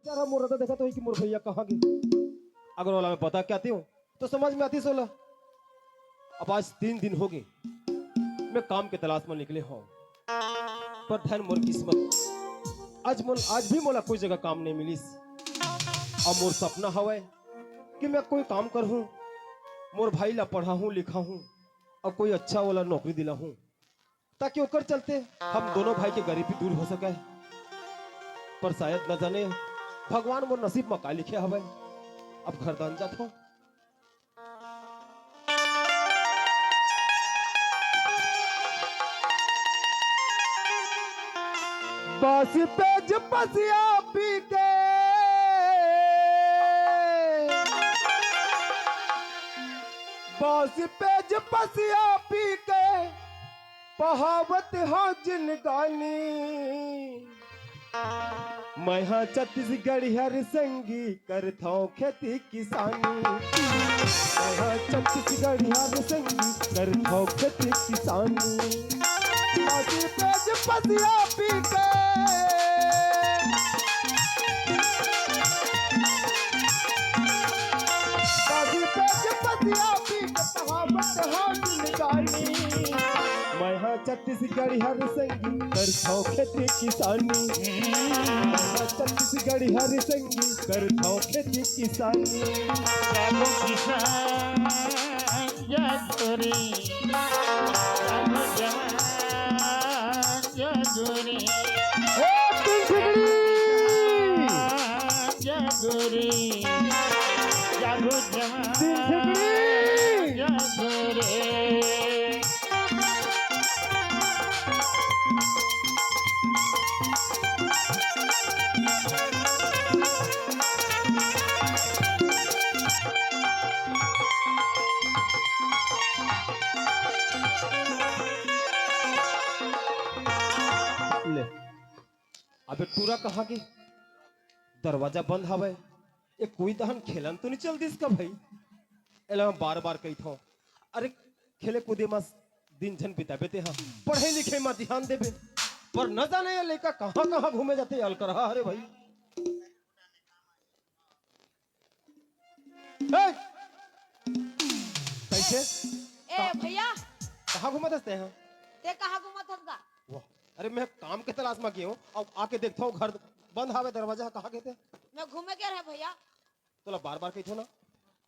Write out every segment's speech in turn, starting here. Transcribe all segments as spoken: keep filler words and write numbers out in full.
यार, मोर रद्दा देखत होही कि मोर भैया कहाँ गे। अगर ओला मैं बता के आतेंव, तो समझ में आतिस ओला। अब आज तीन दिन होगे, मैं काम के तलाश में निकले हँव, पर धन मोर किस्मत, आज मोल, आज भी मोला कोई जगह काम नहीं मिलिस। अब मोर सपना हवय कि मैं कोई काम करहूँ, मोर भाई ला पढ़ाहूँ, लिखाहूँ, अउ कोई अच्छा वाला नौकरी दिलाहूँ, ताकि ओकर चलते हम दोनों भाई के गरीबी दूर हो सके। पर शायद न जाने, भगवान मोर नसीब म का लिखे हवय। अब घर दान जात हँव। बासी पेज पसिया पी के, बासी पेज पसिया पी के, पहावत हाँ जिनगानी। मैं हाँ छत्तीसगढ़िया रे संगी, करथौं खेती किसानी। मैं हाँ छत्तीसगढ़िया रे संगी, करथौं खेती किसानी। बासी पेज पसिया पी के, बासी पेज पसिया पी के, कहावत हाँ जिनगानी। मैं हाँ छत्तीसगढ़िया रे संगी, करथौं खेती किसानी। मैं हाँ छत्तीसगढ़िया रे संगी, करथौं खेती किसानी। जागो किसान, जागो रे, जागो जवान, जागो रे। ए, तीन ठिकड़ी! जागो रे, जागो जवान, तीन ठिकड़ी! जागो रे। ले, अबे टूरा कहाँ गे? दरवाजा बंद हवय। ए कोई तहन खेलन तो नहीं चल दिस का भाई? एला मैं बार-बार कहिथौं, अरे खेले कूदे म दिन झन बिताबे ते हा, पढ़े लिखे म ध्यान देबे। पर न जाने ये लइका कहाँ-कहाँ घूमे जाथे, अलकरहा हरे भाई। ए! कैसे? ए, भैया। कहाँ घूमत हस ते हा? ते कहाँ घूमत हस गा? वाह, अरे मैं काम के तलाश म गे हँव, अब आके देखथौं घर बंद हावे, दरवाजा ह कहाँ गे ते? मैं घूमे गे रहेंव भैया। तोला बार-बार कहिथौं ना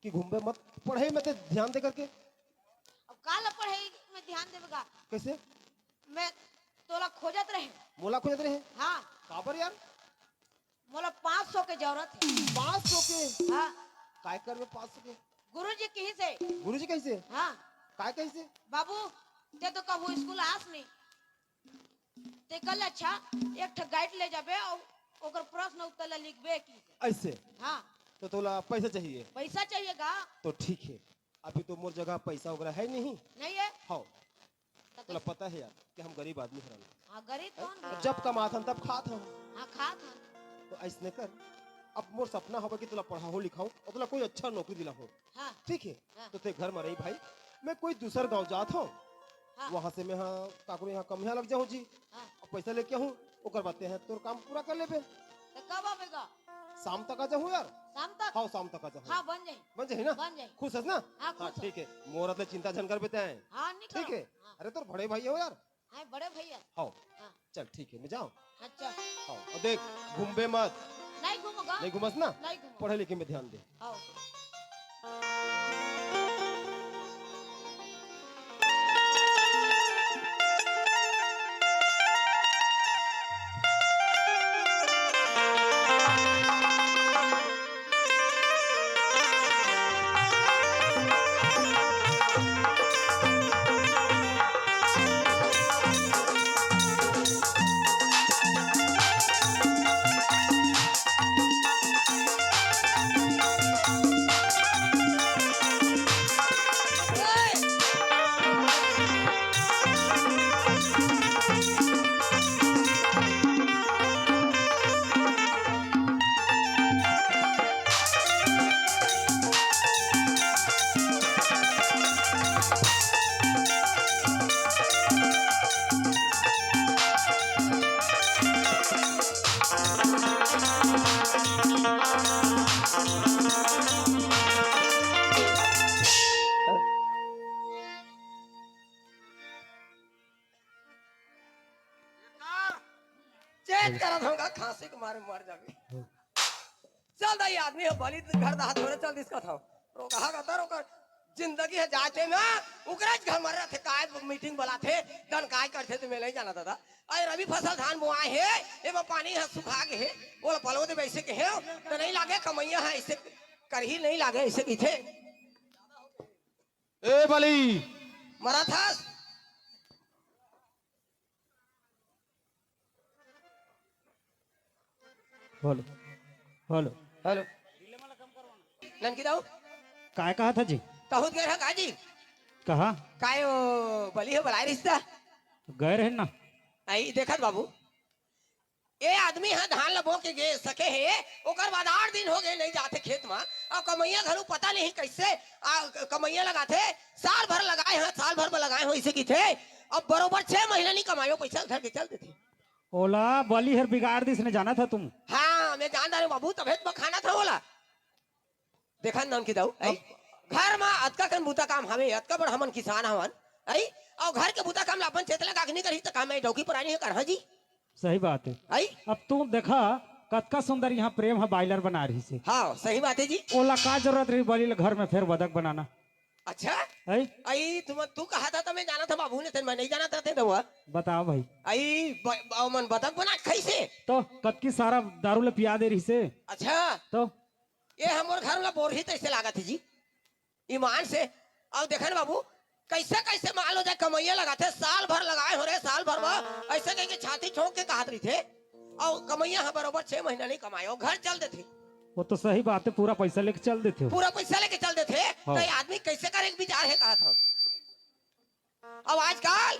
कि घूमबे मत, पढ़ई म ते ध्यान दे करके। अब काला पढ़ई म ध्यान देबे गा? कैसे? मैं तोला खोजत रहेंव। मोला खोजत रहे? हाँ। काबर यार? मोला पाँच सौ के जरूरत हे। पाँच सौ के? हाँ। काय करबे पाँच सौ के? गुरुजी कहिस हे। गुरुजी कहिस हे? हाँ। काय कहिस हे? बाबू, ते तो कभू स्कूल आस नहीं। ते कल अच्छा एक ठो guide ले जाबे अउ ओकर प्रश्न उत्तर ला लिखबे कहिस हे। ऐसे? हाँ। तो तोला पैसा चाहिए? पैसा चाहिए गा। तो ठीक है, अभी तो मोर जगह पैसा वगैरह है नहीं। नहीं है? हाँ। तोला पता है यार कि हम गरीब आदमी हरन। हाँ, गरीब तो हन तो भैया। जब कमाथन तब खाथन। हाँ, खाथन। तो ऐसने कर, अब मोर सपना हवय कि तोला पढ़ाहूँ लिखाहूँ अउ तोला कोई अच्छा नौकरी दिलाहूँ। हाँ। ठीक है? हाँ। तो ते घर म रही भाई, मैं कोई दूसर गाँव जात हँव। हाँ। वहाँ से मैं हाँ काकरो यहाँ कमइया लग जाहूँ जी। हाँ। अब पैसा लेके आहूँ, ओकर बाद ते हा तोर काम पूरा कर लेबे। तो कब आबे गा? शाम तक आ जाहूँ यार। शाम तक? हाँ, शाम तक आ जाहूँ। हाँ, बन जाही। बन जाही ना? बन जाही। खुश हस ना? हाँ, खुश हँव। ठीक है, मोर ले चिंता झन करबे ते। हाँ, नहीं ठीक है? हाँ। अरे तोर बड़े भाई हो यार। हाँ, बड़े भैया। हाँ। हाँ। चल ठीक है, मैं जाँव। अच्छा। हाँ, अउ देख, घूमबे मत। नहीं घूमूँगा। नहीं घूमस ना? नहीं घूमूँगा। पढ़े लिखे म ध्यान दे। हाँ। खांसी के मारे मर जाबे। चल दाई, आदमी ह बली घर दहा थोरे चल दिस कथव। रोगहा गतर ओकर जिंदगी ह जाते में, ओकरे घर मर रथे, काय मीटिंग बलाथे, दन काय करथे त मैं नहीं जाना दादा। अरे रबी फसल धान बोआए हे, एमा पानी ह सुखा गे हे, ओला पलो दे वैसे के हे, त नहीं लागे कमैया ह ऐसे करही, नहीं लागे ऐसे कहिथे। ए बली। मरा थास। हेलो। हेलो। हेलो। ननकी दाऊ। काय कहा था जी? कहूत गए रहा का जी? कहा? काय ओ बली हो बलाए रिश्ता? गए रहे ना। आई देखत बाबू, ए आदमी ह धान ल बो के गे सके हे, ओकर बाद आठ दिन हो गए नहीं जाथे खेत म, अउ कमैया घलो पता नहीं कैसे आ, क-, कमैया लगाथे, साल भर लगाए ह, साल भर म लगाए हो इसे किथे, अब बरोबर छह महीना नहीं कमायो पैसा धर के चल देथे। ओला बली हर बिगाड़ दिस ने जाना था तुम। हाँ, मैं जान डारे बाबू, तभे तो बखाना था ओला। देखा ननकी दाऊ, आई? घर म अतका कन बूता काम हवे, अतका बड़ हमन किसान हवन, आई? अउ घर के बूता काम ला अपन चेतला काकनी करही, त का मैं डौकी परानी ह करहा जी? सही बात है। आई? अब तू देखा, कतका सुंदर यहाँ प्रेम ह बायलर बना रही से। हाँ, सही बात है जी। ओला का जरूरत रही बली ल घर में फेर बदक बनाना? अच्छा? आई? आई, तुम, तू कहा था, त मैं जाना था बाबू ने, तेन मैं नहीं जाना था, ते दवा। बताओ भाई। आई, ब-, ब-, मन बदक बना कैसे? तो कतकी सारा दारू ल पिया दे रही से। अच्छा? तो? ये हमर घर ला बोरही तैसे लागत है जी, ईमान से। अउ देखन बाबू, कैसे कैसे मान लो जाए कमैया लगाथे, साल भर लगाए हो रे, साल भर म ऐसे कह के छाती ठोंक के कहत रहिथे, अउ कमैया ह बरोबर छह महीना नहीं कमाए, अउ घर चल देथे। वो तो सही बात है, पूरा पैसा लेके चल देथे हो। पूरा पैसा लेके चल देथे, हाँ। तो ये आदमी कैसे करे के विचार है कहत हूँ। अब आजकल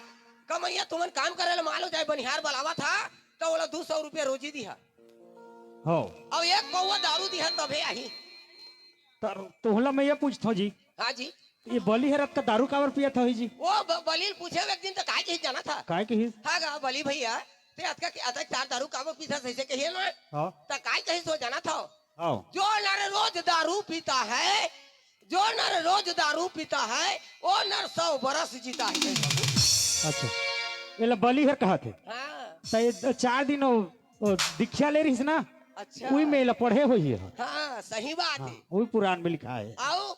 कमैया तुमन काम करे ला मान लो जाए बनिहार बलावत हा, तो ओला दू सौ रुपया रोजी दिहा। हो। अब एक पौवा दारू दिहा तभे आही। त तोहला मैं ये पूछथो जी। हाँ जी। ये बली हर अतका दारू काबर पियत होही जी? वो ब-, बली ल पूछे एक दिन तो काय कही जाना था। काय कही? हाँ गा बली भैया, ते अतका के, अतका चार दारू काबर पीथा सही से कहिए ना। हाँ। तो काय कही सो जाना था। हाँ। जो नर रोज दारू पीता है, जो नर रोज दारू पीता है, वो नर सौ बरस जीता है। अच्छा, ये ला बली हर कहा थे। हाँ। तो ये द-, चार दिन वो, वो दीक्षा ले रही ना। अच्छा। वही में ला पढ़े हुई है। हाँ, सही बात हाँ, है। वही पुराण में लिखा है। आओ,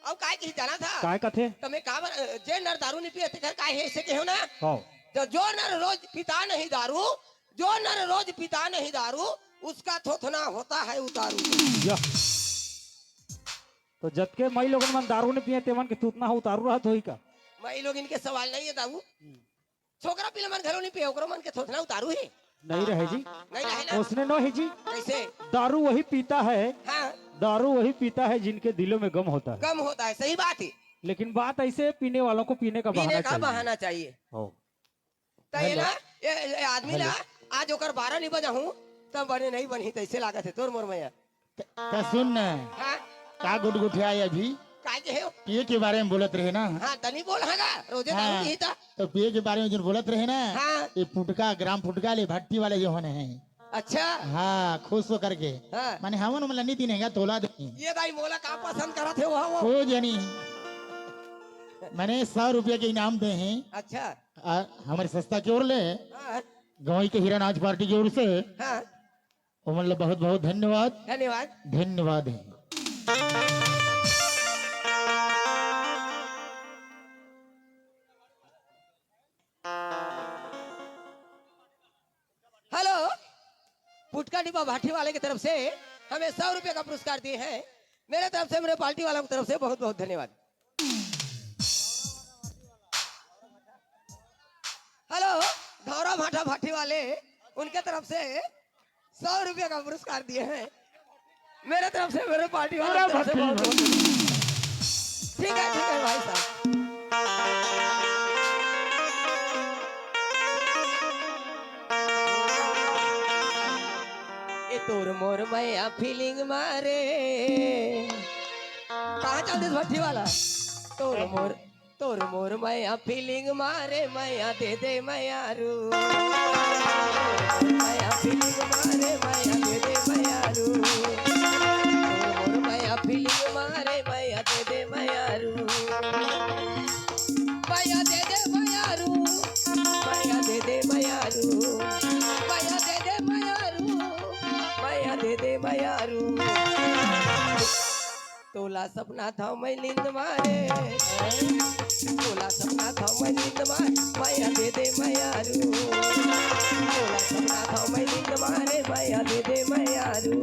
अब काय कही जाना था? काय कथे? तमे काबर, अ, जे नर दारू नहीं पिए, तेकर काय है, इसे कहो ना? हाँ। तो जो नर रोज पीता नहीं दारू, जो नर रोज पीता नहीं दारू, उसका थोथना होता है उतारू। या। तो जतके माई लोगन मन दारू नहीं पिए, तेमन के थोथना ह उतारू रहत होही का? माई लोगन के सवाल नहीं है, दाऊ। हम्म। छोकरा पिला मन घलो नहीं पिए, ओकरो मन के थोथना उतारू है। नहीं रहे जी। नहीं रहे ना। उसने नो है जी। कैसे? दारू वही पीता है, हाँ। दारू वही पीता है जिनके दिलों में गम होता है। गम होता है, सही बात है। लेकिन बात ऐसे है, पीने वालों को पीने का पीने बहाना का चाहिए। बहाना चाहिए। हो। तो ये हेलो। ना, ये, ये आदमी ना, हेलो। आज ओकर बारह नहीं बजा हूँ, तब बने नहीं बनही, तैसे लागत है तोर मोर मैया। त, त सुन न, हाँ? का गुटगुटिया है अभी? काय के हो? पिए के बारे में बोलत रहे ना। हाँ, तनी बोल हाँ गा, रोजे दारू हाँ, पीही त। तो पिए के बारे में जो बोलत रहे ना, हाँ। ये फुटका, ग्राम फुटका ले भट्टी वाले जो होने हैं। अच्छा। हाँ, खुश होकर के। हाँ। माने हमन मन ला नहीं दीन है गा, तोला दे। ये दाई मोला का पसंद करत है वो, वो। हो जनी। माने सौ रुपया के इनाम दे हैं। अच्छा। आ, हमारे संस्था की ओर ले, हाँ। गंवई के हीरा नाच पार्टी की ओर से। हाँ। ओमन ला बहुत बहुत धन्यवाद। धन्यवाद। धन्यवाद है। हेलो, पुटका डिब्बा भाटी वाले की तरफ से हमें सौ रुपये का पुरस्कार दिए हैं। मेरे तरफ से, मेरे पार्टी वालों की तरफ से बहुत बहुत धन्यवाद। हेलो, धौरा भाटा भाटी वाले, उनके तरफ से सौ रुपये का पुरस्कार दिए हैं। मेरे तरफ से, मेरे पार्टी वालों की तरफ से बहुत बहुत धन्यवाद। ठीक है, ठीक है भाई साहब। ए तोर मोर मया फीलिंग मारे। कहाँ चल दिस भट्टी वाला? तोर मोर, तोर मोर मया फीलिंग मारे, मया दे दे मयारू। मया फीलिंग मारे, मया दे दे मयारू। तोर मोर मया फीलिंग मारे, मया दे दे मयारू। मया दे दे मयारू। मया दे दे मयारू। मया दे दे मयारू। दे मयारू। तोला सपना था मैं नींद मारे, तोला सपना था मैं नींद मारे, मया दे दे मयारू। तोला सपना था मैं नींद मारे, मया दे दे मयारू।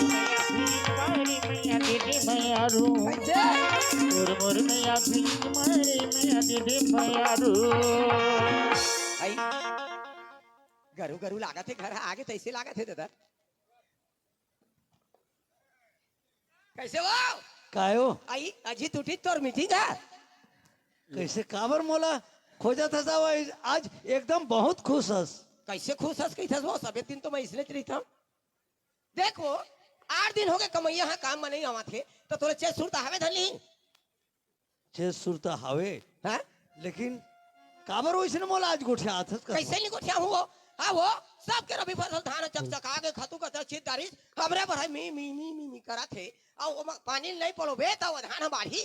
मारी मैया दीदी मैया रू। कैसे? मुर मुर मैया दीदी, मारी मैया दीदी मैया रू। आई, गरू गरू लागत हे, घर आगे तैसे लागत हे दादा। कैसे हो? कायो? आई, अजी टूटी तोर मीटिंग हे। कैसे, काबर मोला खोजत हस? आज एकदम बहुत खुश हस। कैसे खुश हस, कैसे हो? सबे दिन तो मैं इसने रहिथंव। देखो, आठ दिन होगे कमइया ह काम म नइ आवत हे, त तोला चेत सुरता हवे धन ली? चेत सुरता हवे। हाँ? लेकिन काबर वइसने मोला आज गोठियात हस? कैसे नइ गोठियाहूं वो? हाँ वो, सबके रबी फसल धान चकचका गे, खतू कचरा छीत डारिस, हमरे बर हे मी, मी, मी, मी, मी करत हे। अउ ओमा पानी नइ पलोबे, त वो धान ह बाढ़ही?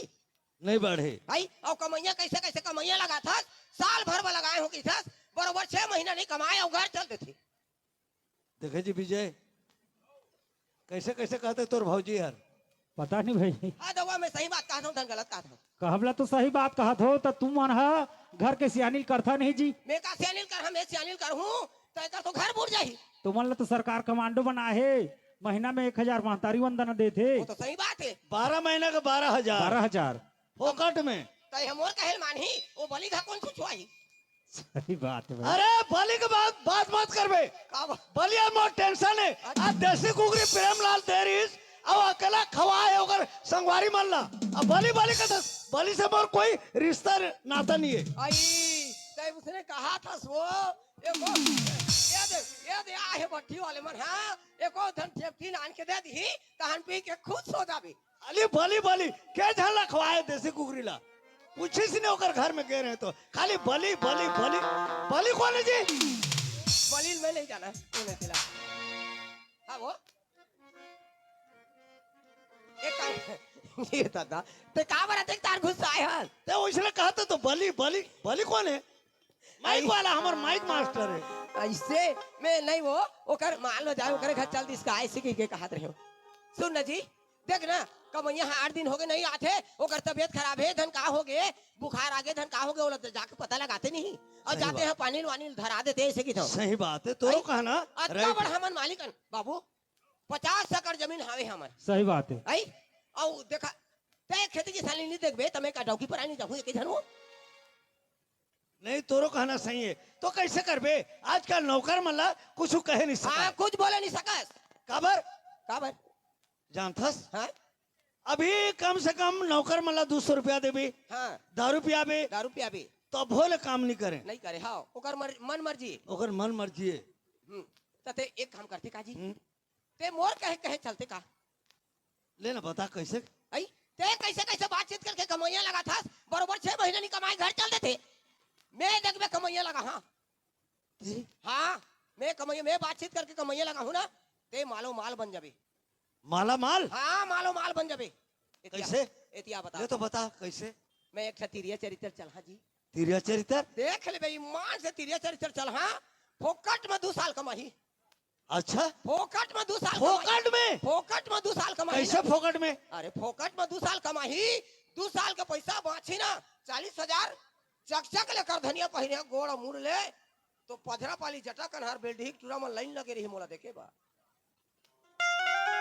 नइ बाढ़े। भाई, अउ कमइया कैसे, कैसे कमइया लगाथस? साल भर बर लगाए हों कहिथस, बरोबर छह महीना नइ कमाए अउ घर चल देथे। देखे जी विजय, कैसे कैसे कहत हे तोर भौजी हर। पता नहीं भाई। हाँ दउआ, मैं सही बात कहत हंव, धन गलत कहत हंव? कहब ला तो सही बात कहत हो, त तुमन ह घर के सियानी ल करथा नहीं जी। मैं का सियानी ल करहूं? मैं सियानी ल करहूं त एकर तो घर बूड़ जाही। तुमन ला तो सरकार कमांडो बनाए हे, महीना में एक हजार महतारी वंदना देथे। वो तो सही बात हे। बारह महीना के बारह हजार। बारह हजार। फोकट में। त ये मोर कहे ल मानही, वो बली घा कोन छुछुआही? सही बात हे भाई। अरे बली के बात, बात मत करबे। का बा-? बली अब मोर टेंशन हे। अच्छा। आज देसी कुकरी प्रेमलाल दे रिहिस, अब अकेला खवाए हे ओकर संगवारी मन ला। अब बली, बली कथस, बली से मोर कोई रिश्ता नाता नहीं हे। आई, तय उसने कहा था सो, एको, ये दे, ये दे, आहे भट्ठी वाले मन, हाँ, एको धन ठेपकी लान के दे दिही, तहन पी के खुश हो जाबे। अली बली, बली, के झन ला खवाए देसी कुकरी ला? पूछिस नहीं ओकर घर में गे रहे तो। खाली बली, बली, बली। बली कोन हे जी? बली मैं नहीं जाना, तू नहीं खिला। हाँ वो। एक काम, ये दादा, ते का बरा देख तार गुस्सा आए हस? ते वइसने कहत हे तो बली, बली, बली कोन हे? माइक आई- वाला हमर माइक मास्टर हे। अइसे में नहीं वो, ओकर मान लो जाए, ओकरे घर चल दिस का, अइसे कहिके कहत रहे हो। सुन ना जी, देख ना, कमइया ह आठ दिन होगे नहीं आथे, ओकर तबियत खराब हे, धन का होगे, बुखार आगे, धन का होगे, ओला त जाके पता लगाते नहीं। अउ सही जाते बात। हैं पानी ल वानी ल धरा देते, अइसे कहिथंव। सही बात हे, तोरो आई, कहना अतना रहे बड़ थे। हमन मालिक अन, बाबू, पचास एकड़ जमीन हावे हमर। सही बात हे। आई, अउ देखा, ते खेती किसानी नहीं देखबे, त मैं का डौकी पर नहीं जाहूं, एक झन हो। नहीं, तोरो कहना सही हे। तो कैसे करबे? आजकल नौकर मन ला कुछ कहे नहीं सकस। हाँ, कुछ बोले नहीं सकस। काबर? काबर? जानथस? हाँ? अभी कम से कम नौकर मन ला दू सौ रुपया देबे। हाँ। दारू पियाबे। दारू पियाबे। तभो ले काम नहीं करे। नहीं करे, हाँ। ओकर मर-, मन मर्जी। ओकर मन मर्जी हे। हम्म। त ते एक काम करते का जी? हम्म। ते मोर कहे, कहे चलते का? ले ना बता कैसे? आई, ते कैसे, कैसे बातचीत करके कमइया लगाथस, बरोबर छह महीना नहीं कमाए घर चल देथे। मैं देखबे कमइया लगा, हाँ। जी। हाँ, मैं कमइया, मैं बातचीत करके कमइया लगाहूं ना, ते मालो माल बन जाबे। माला माल? हाँ, मालो माल बन जाबे। एतिया, कैसे? एतिया बता। ले तो बता कैसे? मैं एक ठा तिरिया चरित्र चलहा जी। तिरिया चरित्र? देख लेबे, ईमान से तिरिया चरित्र चलहा, फोकट में दू साल कमाही। अच्छा? फोकट में दू साल कमाही। फोकट में? फोकट में दू साल कमाही कैसे ना। फोकट में? अरे, फोकट में दू साल कमाही, दू साल के पैसा बांचही ना, चालीस हजार चकचक ले करधनिया पहिरे गोड़ मुड़ ले, तो पधरा पाली जटा कनहार बेलडीही के टूरा मन लाइन लगे रही मोला देखे बर।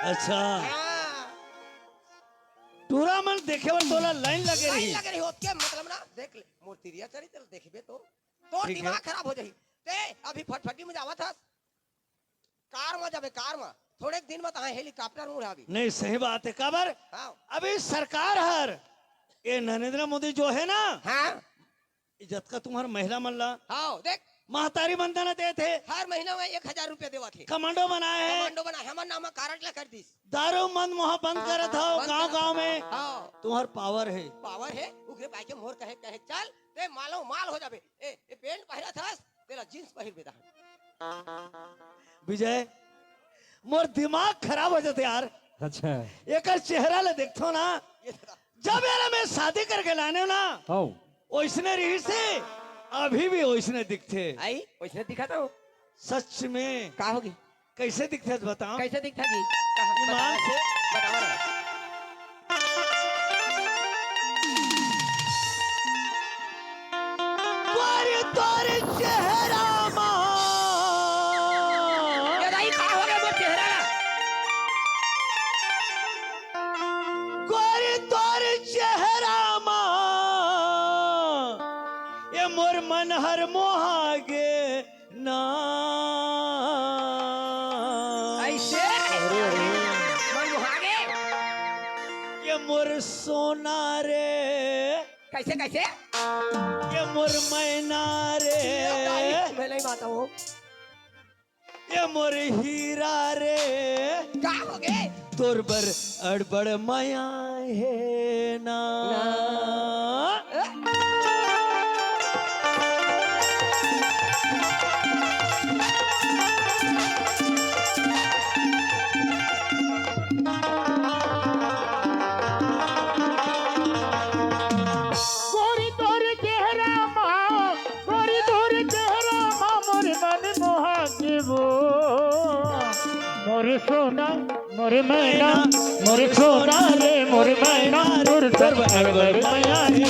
अच्छा। हाँ। टूरा मन देखे बर तोला लाइन लगे लाइन रही। लगे रही होत के मतलब ना, देख ले, मोर तिरिया चरित्र देखबे तो, तोर ठीक है। दिमाग खराब हो जाही। ते अभी फटफटी में जावत हस, कार में जाबे, कार में। थोड़े दिन में तहां हेलीकॉप्टर में उड़ाबे। नहीं, सही बात हे। काबर? हाँ। अभी सरकार हर, ये नरेंद्र मोदी जो हे ना, हाँ। ये जतका तुम्हर महिला मन ला हाँ, देख। महतारी वंदना देत हे। हर महीना में एक हजार रुपया देवत हे। कमांडो बनाए हे। कमांडो बनाए, हमर नाम कारड ला कर दिस। दारू मद मोहा बंद करत हव हाँ, बंद गांव करत गांव हव। में। हाँ। तुम्हर पावर हे। पावर हे, उगरे पाए के मोर कहे, कहे चल, ते मालो माल हो जाबे। ए, ए पैंट पहिरत हस, तेला जींस पहिर बेटा। विजय, मोर दिमाग खराब हो जाथे यार। अच्छा। एकर चेहरा ला देखथों ना, जब यार मैं शादी करके लाने हों ना, हव। ओइसने रहिसे, अभी भी ओइसने दिखथे। आई, ओइसने दिखत हे। सच में। का होगे? कइसे दिखथे बताओ? कइसे दिखथे जी? कहाँ? ईमान बताओ। से। बताओ ना। गोरी तोर चेहरा मा। ये दाई, का होगे मोर चेहरा ला? गोरी तोर चेहरा मा, ये मोर मन हर मोहा गे ना। अइसे? मन मोहा गे? ये मोर सोना रे। कइसे, कइसे? ये मोर मैना रे। मैं नहीं मानता हूँ। ये मोर हीरा रे। का होगे? तोर बर अड़बड़ मया हे ना। ना। गोरी तोर चेहरा मा, गोरी तोर चेहरा मा मोर मन मोहा गे वो। मोर सोना, मोर मैना, मोर सोना रे, मोर मैना, तोर संग अड़बड़ मया हे।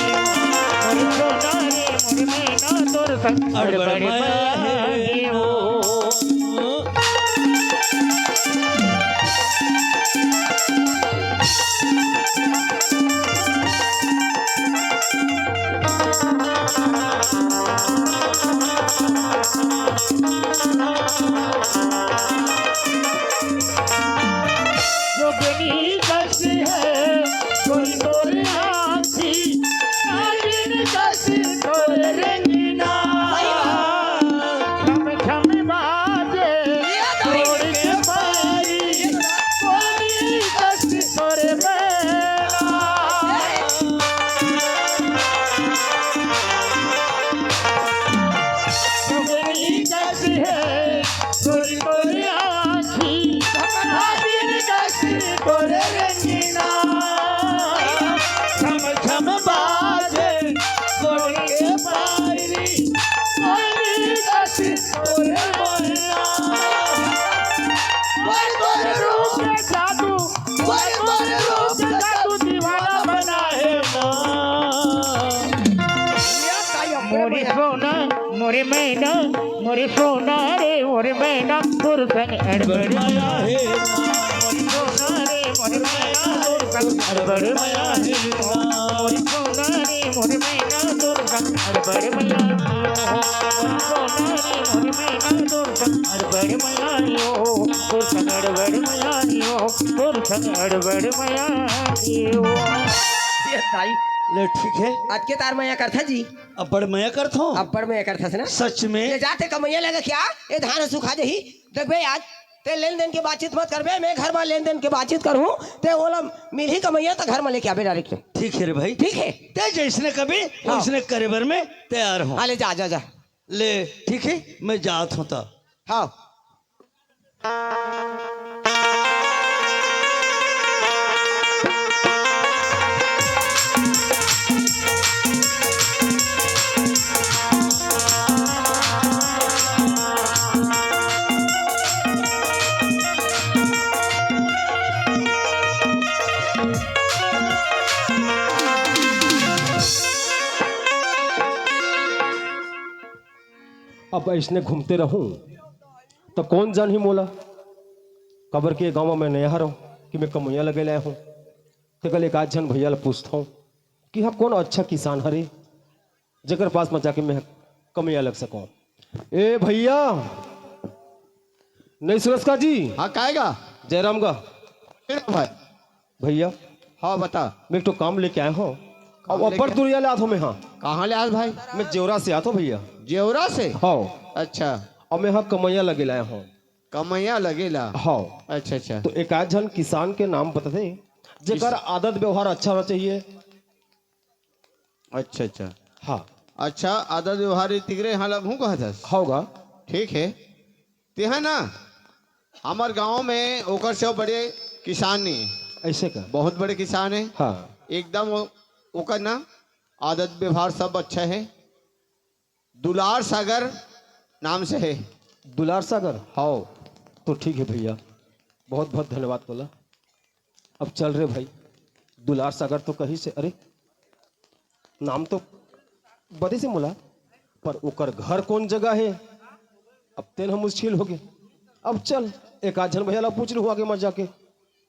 मोर सोना रे, मोर मैना, तोर संग अड़बड़ मया हे वो। जोगनी कस हे कोई तोर आँखी, नागिन कस तोर रंगीना। छम छम बाजे तोर के पारी, कोई कस तोर मैना। जोगनी कस हे तोर तोर आँखी, नागिन कस तोर रंगीना। छम छम बाजे तोर के पारी, कोई कस तोर मैना। तोर तोर रूप के जादू, तोर तोर रूप के जादू दीवाना बना हे ना। मोरे सोना, मोरे मैना, मोरे सोना रे, मोरे मैना, तोर संग अड़बड़ मया हे। मोरे सोना रे, मोरे मैना, तोर संग अड़बड़ मया हे। मोरे सोना रे, मोरे मैना, तोर संग अड़बड़ मया हे। मोरे सोना रे, मोरे मैना, तोर संग अड़बड़ मया हे। तोर संग अड़बड़ मया हे। तोर संग अड़बड़ मया हे। ये दाई। ले ठीक हे। अतके तार मया करथा जी। अब्बड़ मया करथों। अब्बड़ मया करथस ना? सच में? ले जाथे कमइया लगे क्या? ए धान सुखा जाही। देखबे आज, ते लेन देन के बातचीत मत करबे, मैं घर मा लेन देन के बातचीत करहूँ, ते ओला मिलही कमइया त घर मा लेके आबे direct। ठीक हे रे भाई। ठीक हे। ते जइसने कबे, हाँ। ओइसने करे बर मैं तैयार हूँ। हाँ, ले जा, जा, जा। ले, ठीक हे, मैं जात हूँ त। हाँ। अब अइसने घूमते रहूं, त कोन जानही मोला? काबर के गांव म मैं नया हरंव कि मैं कमइया लगे लाय हंव। तेकर ले एक आध झन भइया ल पूछथंव कि हां, कोन अच्छा किसान हरे, जेकर पास म जाके मैं कमइया लग सकंव। ए भइया, नइ सुनस का जी? हां, काय गा? जयराम गा। ए भाई। भइया, हां, बता। मैं एक ठो काम लेके आय हंव। काम अउ लेके अब्बड़ दुरिहा ले आत हंव मैं, हां। कहां ले आत भाई? मैं जेवरा से आत हंव भइया। जेवरा से? हां। अच्छा। अउ मैं हां कमइया लगे लाय हंव। कमइया लगे ला? हां। अच्छा, अच्छा। त एक आध झन किसान के नाम बताते, जेकर आदत व्यवहार अच्छा होना चाहिए। अच्छा, अच्छा। हां। अच्छा, आदत व्यवहार तिकरे हां लगहूं कहत हस? हां गा। ठीक हे। तेहा ना, हमर गांव में ओकर से बड़े किसान नहीं है। ऐसे का? बहुत बड़े किसान है। हाँ। एकदम ओ-, ओकर ना आदत व्यवहार सब अच्छा है। दुलार सागर नाम से है। दुलार सागर? हाँ। तो ठीक है भैया, बहुत बहुत धन्यवाद तोला। अब चल रे भाई, दुलार सागर तो कही से, अरे नाम तो बदे से मोला, पर ओकर घर कौन जगह है, अब तेन हम मुश्किल हो गए। अब चल, एक आध झन भैया ला पूछ लूँ आगे मत जाके,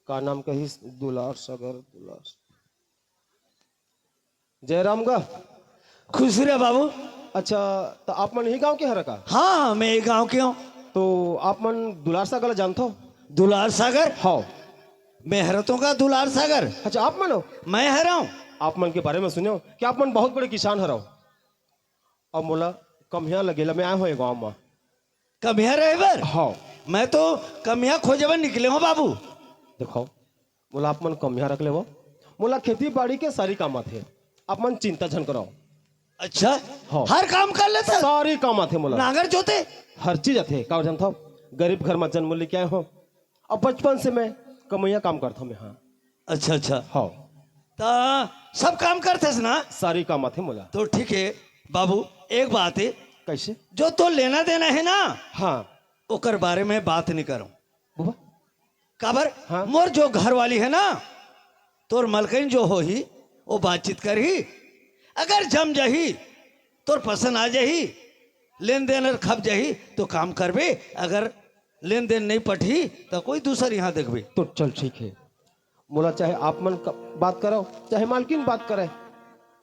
का नाम कही? दुलार सागर, दुलार। जयराम गा। खुश रह बाबू। अच्छा, तो आप मन यही गांव के हरा का? हाँ, मैं ये गांव के हूँ। तो आप मन दुलार सागर ला जानथो? दुलार सागर? हाँ। मैं हरतों का दुलार सागर। अच्छा, आप मन हो? मैं हरा हूँ। आप मन के बारे में सुने हो कि आप मन बहुत बड़े किसान हरव। अब मोला कम्हिया लगेला, मैं आए हूँ ये गांव में। कम्हिया रहे बर? हाँ। मैं तो कम्हिया खोजे बर निकले हूँ बाबू। देखो, मोला आप मन कम्हिया रख लेवो, मोला खेती बाड़ी के सारी काम आथे, आप मन चिंता झन कराओ। अच्छा। हाँ। हर काम कर लेते? सारी काम आथे मोला। नांगर जोते? हर चीज आथे। का जानथो, गरीब घर में जन्म लेके आए हो, अब बचपन से मैं कमैया काम करता हूँ मैं। हाँ। अच्छा, अच्छा। हाँ। ता सब काम करथस ना? सारी काम आथे मोला। तो ठीक है बाबू, एक बात है। कैसे? जो तो लेना देना है ना, हाँ। ओकर बारे में बात नहीं करो। बुआ? काबर? हाँ। मोर जो घरवाली है ना, तोर मलकिन जो होही, वो बातचीत करही। अगर जम जाही, तोर पसंद आ जाही, लेन देन अगर खप जाही, तो काम करबे। अगर लेन देन नहीं पटही, तो कोई दूसर यहाँ देखबे। तो चल ठीक है, मोला चाहे आप मन क-, बात कराओ, चाहे मालकिन बात करे,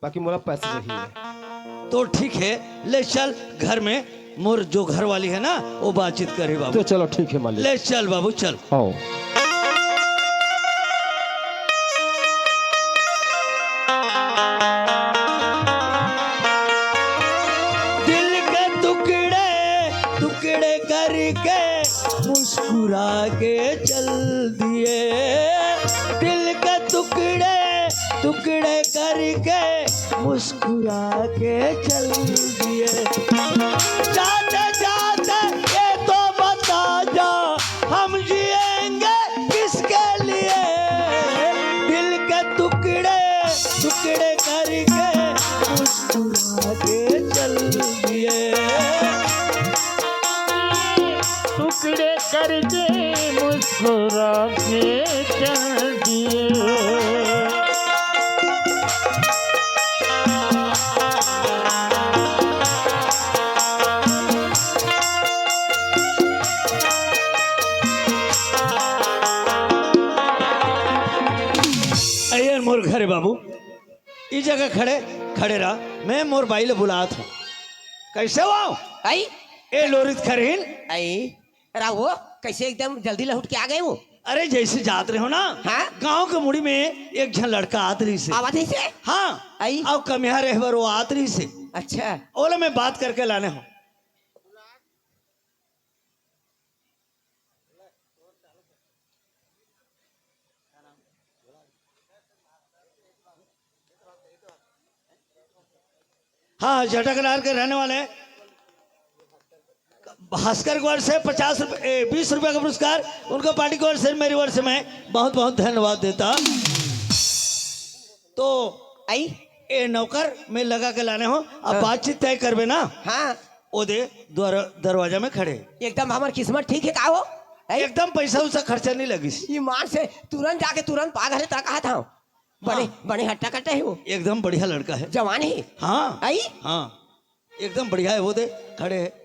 बाकी मोला पैसा चाहिए। तो ठीक है, ले चल घर में, मोर जो घर वाली है ना, वो बातचीत करे बाबू। तो चलो ठीक है मालिक। ले चल बाबू, चल। आओ। दिल के टुकड़े टुकड़े करके मुस्कुरा के चल दिए, दिल के टुकड़े टुकड़े करके मुस्कुरा के चल दिए। जाते जाते ये तो बता जा, हम जिएंगे किसके लिए? दिल के टुकड़े टुकड़े करके मुस्कुरा के चल दिए। टुकड़े करके मुस्कुरा के चल दिए। अइयर मोर घर बाबू, ई जगह खड़े, खड़े रह, मैं मोर बाई ले बुलात हूँ। कैसे हो? आई? ए लोरित खरहिन। आई? राव हो, कैसे एकदम जल्दी लहुट के आ गए हो? अरे जैसे जात रहे हो ना, हाँ? गांव के मुड़ी में एक झन लड़का आत रहिसे। आवत रहिसे? हाँ। आई? अउ कमिया रहे बर वो आत रहिसे। अच्छा। ओला मैं बात करके लाने हूँ। हाँ, जटाकनार के रहने वाले भास्कर की ओर से पचास रुपए, ए, बीस रुपए का पुरस्कार, उनका पार्टी की ओर से, मेरी ओर से मैं बहुत बहुत धन्यवाद देता। तो आई? ए नौकर मैं लगा के लाने हो, अब हाँ। बातचीत तय करबे ना। हाँ। ओ दे, द्वार-, दरवाजा में खड़े। एकदम हमर किस्मत ठीक है का हो? आई? एकदम पैसा उसा खर्चा नहीं लगिस। ईमान से तुरंत जाके तुरंत पा घरे तक कहा था। बड़े, हाँ। बड़े हट्टा कट्टा है वो। एकदम बढ़िया लड़का है। जवान है। हाँ। आई? हाँ। एकदम बढ़िया है, वो दे, खड़े है।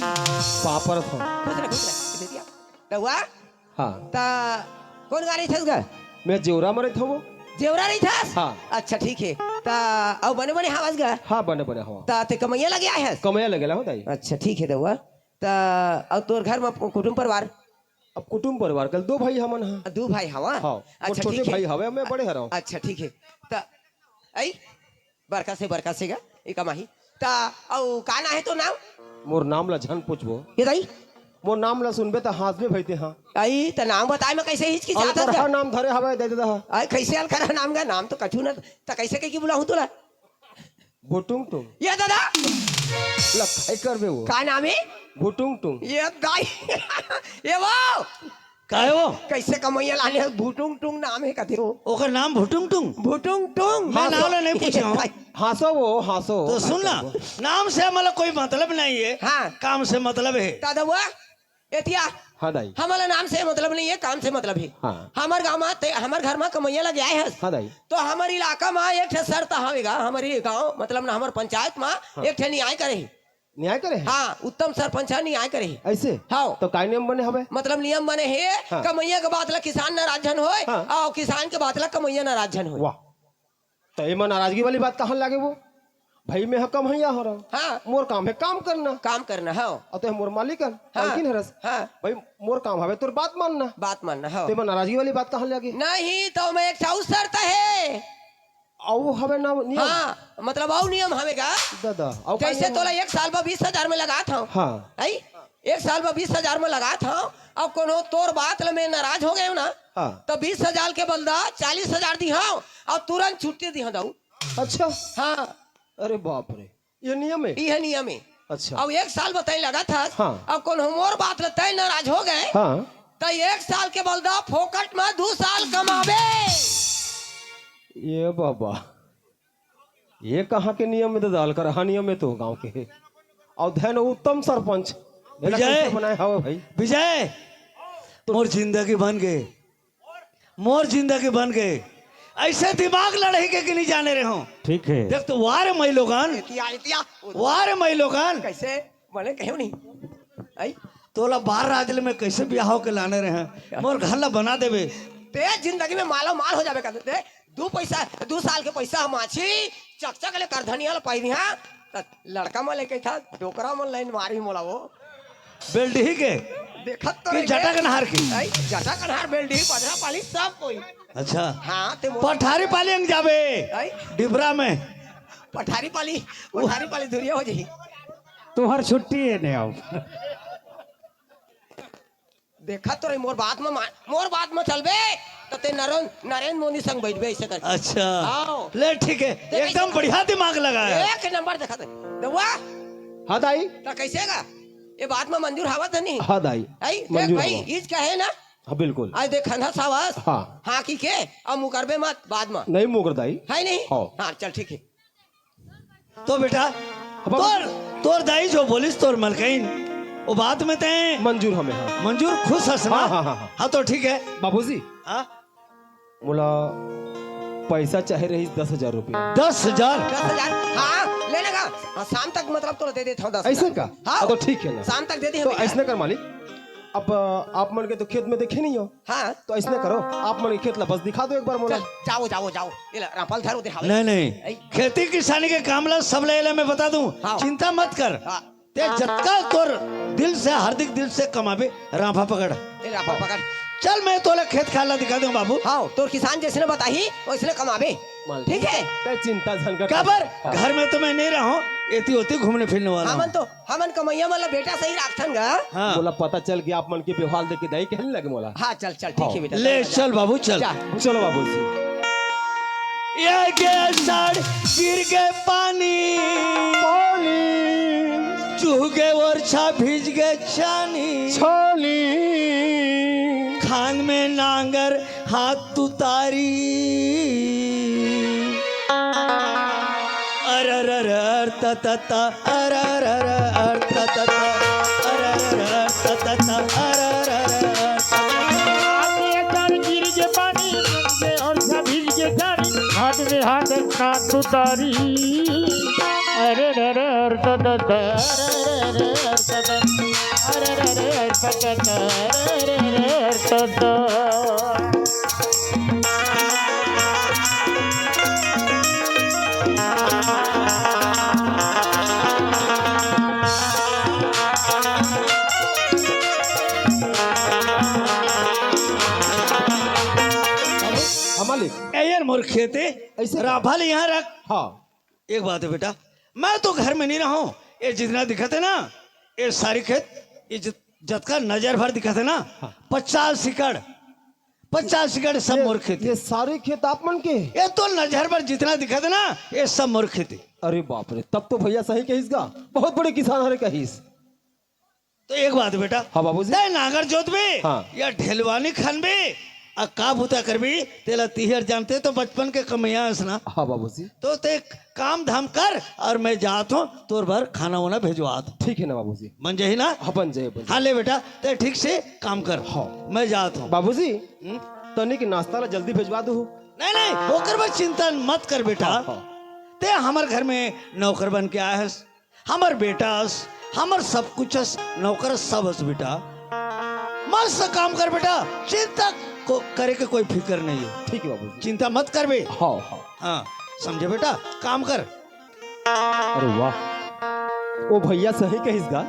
पापड़ खो। खुश रह, खुश रह। दे दिया। रहुआ? हाँ। ता कौन गाड़ी थस गा? मैं जेवरा में रहता हूँ। जेवरा रही थस? हाँ। अच्छा, ठीक है। ता अउ बने बने हवस गा? हाँ, बने बने हवा। ता ते कमैया लगे आए हस? कमैया लगे ला हो दाई। अच्छा, ठीक है रहुआ। ता अउ तोर घर में कुटुम परिवार? अब कुटुम परिवार कल दो भाई हमन हा। दो भाई हवा? हाँ, वो अच्छा, छोटे ठीक है। भाई हवे, मैं बड़े हरव। अच्छा, ठीक है। ता आई बरका से, बरका से गा, ए कमाही। ता अउ का ना है तो नाम? मोर नाम ला झन पूछबो। ये दाई? मोर नाम ला सुनबे त हाँसबे भई ते हाँ। आई त नाम बताए में कैसे हिचकिचात अलकरहा गा? नाम धरे हवे दे दे हा। आई कैसे अलकरहा नाम गा? नाम तो कछु ना, त कैसे कह के बुलाहूँ तोला? बोटुंग टुंग। ये दादा। ला ए, करबे वो। का नाम हे? भुटुंग टुंग। ये दाई। ये वो। का हे वो? कइसे कमइया लाने हे? भुटुंग टुंग नाम हे कथे वो। ओकर नाम भुटुंग टुंग? भुटुंग टुंग। मैं नाम ला नहीं पूछे हूँ। हाँसो वो, हाँसो। तो सुन ना, नाम से हमला कोई मतलब नहीं हे। हाँ। काम से मतलब हे। दादा वो, एतिया। हाँ दाई। हमला नाम से मतलब नहीं हे, काम से मतलब हे। हाँ। हमर गाँव म, ते, हमर घर म कमइया लगे आए हस। हाँ दाई। तो हमर इलाका म एक ठे शर्त हवे गा, हमर गाँव, मतलब ना, हमर पंचायत म हाँ। एक ठे न्याय करे हे। न्याय करे हे? हाँ, उत्तम सरपंच ह न्याय करे हे। अइसे? हाँ। तो का नियम बने हवे? मतलब नियम बने हे, हाँ। कमइया के बात ला किसान नाराज झन होय, हाँ। अउ किसान के बात ला कमइया नाराज झन होय। वाह, तो एमा नाराजगी वाली बात कहाँ लागे वो? भाई, मैं ह कमइया हरँव। हाँ। मोर काम हे काम करना। काम करना, हाँ। अउ ते ह मोर मालिक हन, हाँ। मालकिन हरस। हाँ। भाई, मोर काम हवे तोर बात मानना। बात मानना, हाँ। तो एमा नाराजगी वाली बात कहाँ लागे? नहीं, तो मैं एक ठा अउ शर्त हे। अउ हवे ना नियम? हाँ, मतलब अउ नियम हवे गा। दादा, अउ का जइसे नियम तोला हवे? एक साल बर बीस हजार में लगात हँव। हाँ। अई? एक साल बर बीस हजार में लगात हँव, अउ कोनो तोर बात ले मैं नाराज हो गेंव ना, हाँ। त बीस हजार के बदला चालीस हजार दिहँव, अउ तुरंत छुट्टी दिहँव दाऊ। अच्छा। हाँ। अरे बाप रे, ये नियम हे? इहे नियम हे। अच्छा। अउ एक साल बर तैं लगात हस, हाँ। अउ कोनो मोर बात ले तैं नाराज हो गे, हाँ। त एक साल के बदला फोकट में दू साल कमाबे। ये बाबा, ये कहाँ के नियम हे दादा? अलकरहा नियम हे तो गाँव के। अउ धन उत्तम सरपंच। एला विजय! कइसे बनाए हवे भाई? विजय! मोर जिंदगी बन गे, मोर जिंदगी बन गे। अइसे दिमाग लड़ही के कि नहीं जाने रहेंव। ठीक हे। देख तो, वाह रे मइलोगन। एतिया, एतिया। वाह रे मइलोगन। कइसे? बने कहेंव नहीं। अई? तोला बाहर राज ले मैं कइसे बिहाव के लाने रहेंव? मोर घर ला बना देबे। ते जिंदगी में मालो माल हो जाबे का ते। दू पैसा, दू साल के पैसा हम आछी, चकचक ले करधनिया ल पाई दिहा, त लड़का मन ले कहिथा, डोकरा मन लाइन मारी मोला वो। बेलडीही के? देखत तो कि रहिगे। जटाकनहार के? अई, जटाकनहार, बेलडीही, बजरा पाली, सब कोई। अच्छा। हाँ, ते मोला पठारी पाली अंग जाबे। अई? डिबरा में। पठारी पाली, पठारी पाली धुरिया हो जाही। तुँहर छुट्टी हे ने अब। देखत तो रही, मोर बात म मा-, मोर बात म चलबे, त ते नरेन-, नरेंद्र मोदी संग बइठबे अइसे करके। अच्छा। हाँ। ले, ठीक हे, ते एकदम कइसे बढ़िया दिमाग लगाए हस। एक नंबर देखत रही। दउआ। हाँ दाई। त कइसे गा? ये बात म मंजूर हवस नहीं? हाँ दाई। अई, देख मंजूर भाई, हवस। इच कहे ना? हाँ, बिल्कुल। अई देख, खंधा सावस। हाँ। हाँ, कि के? अब मुकरबे मत, बाद म। नहीं मुकर दाई। हे नहीं? हाँ। हाँ, चल, ठीक हे। तो बेटा, अब तोर, तोर दाई जो बोलिस तोर मलकिन, वो बात में ते मंजूर हमें, हाँ। मंजूर, खुश हस ना? हाँ, हाँ, हाँ, हाँ। हाँ, तो ठीक हे। बाबूजी। हाँ? मोला पैसा चाहे रहिस दस हजार रुपया। दस हजार? दस हजार? हाँ, ले लेगा। हाँ, शाम तक मतलब तोला दे देथँव दस हजार। अइसे का? हाँ। हाँ, तो ठीक हे ना। शाम तक दे दे तो हमें। अइसने कर मालिक, अब आप मन के तो खेत में देखे नहीं हँव। हाँ। तो अइसने करो, आप मन के खेत ला बस दिखा दो एक बार मोला। चल, जाओ, जाओ, जाओ। ये ला, राफल धरो, दिखाओ। नहीं, नहीं। अई। खेती किसानी के काम ला सब ले ले, मैं बता दूँ। हाँ। चिंता मत कर। हाँ। ते जतका तोर दिल से, हार्दिक दिल से कमाबे, राफा पकड़। ए, राफा पकड़। चल, मैं तोला खेत खार ला दिखा दूँ, बाबू। हाँ, तोर किसान जइसने बताही, वइसने कमाबे। मालिक। ठीक हे? ते चिंता झन कर। काबर? हाँ। घर में तो मैं नहीं रहँव, एती ओती घूमने फिरने वाला हमन हूँ। तो हमन कमइया मन ला बेटा सही राखथन गा। हाँ। मोला पता चल गे आप मन के बेवहार देख के दाई कहे लगे मोला। हाँ, चल, चल, ठीक हे हाँ। बेटा, ले, चल, चल। चल बाबू, चल। जा। चलो बाबू जी। ये गे साड़ गिर गे पानी। पानी। चूह गे ओरछा भीज गे छानी। छानी। खान में नांगर हाथ तुतारी। अरररर ततत, अरररर ततत, अरररर ततत, अरररर ततत। आगे तर गिर गे पानी, गे ओरछा भीज गे छानी, हाथ में हाथ का तुतारी। अरररर ततत, अरररर ततत, अरररर ततत, अरररर ततत। हाँ, मालिक। ए यार, मोर खेते ऐसे राफल यहाँ रख। हाँ। एक बात हे बेटा, मैं तो घर में नहीं रहँव। ये जितना दिखत हे ना, ये सारी खेत, ये जित-, जतका नजर भर दिखत हे ना, हाँ। पचास एकड़, पचास एकड़ सब ये, मोर खेत हे। ये सारी खेत आप मन के? ये तो नजर भर जितना दिखत हे ना, ये सब मोर खेत हे। अरे बाप रे, तब तो भैया सही कहिस गा, बहुत बड़े किसान हरे कहिस। तो एक बात बेटा, हाँ बाबूजी। तैं नांगर जोतबे हाँ। या ढेलवानी खनबे, आ का बूता करबे, तेला तिहर जानते तो बचपन के कमैया हस ना। हाँ बाबूजी। तो तैं काम धाम कर अउ मैं जात हूँ, तोर बर खाना वाना भेजवात हूँ। ठीक है ना बाबूजी। मन जाही ना? हाँ, बन जाही, बन जाही। हाँ ले बेटा, तैं ठीक से काम कर। हाँ। मैं जात हूँ। बाबूजी, हम्म? तनिक नाश्ता ला जल्दी भेजवा दो। नहीं, नहीं, ओकर बर चिंता मत कर बेटा। हाँ, हाँ। तैं हमर घर में नौकर बन के आए हस, हमर बेटा हस, हमर सब कुछ हस, नौकर सब हस बेटा। मस्त काम कर बेटा, चिंता को, करे के कोई फिकर नहीं है। ठीक है बाबूजी। चिंता मत करबे। हाँ, हाँ। हाँ, समझे बेटा, काम कर। अरे वाह, वो भैया सही कहिस गा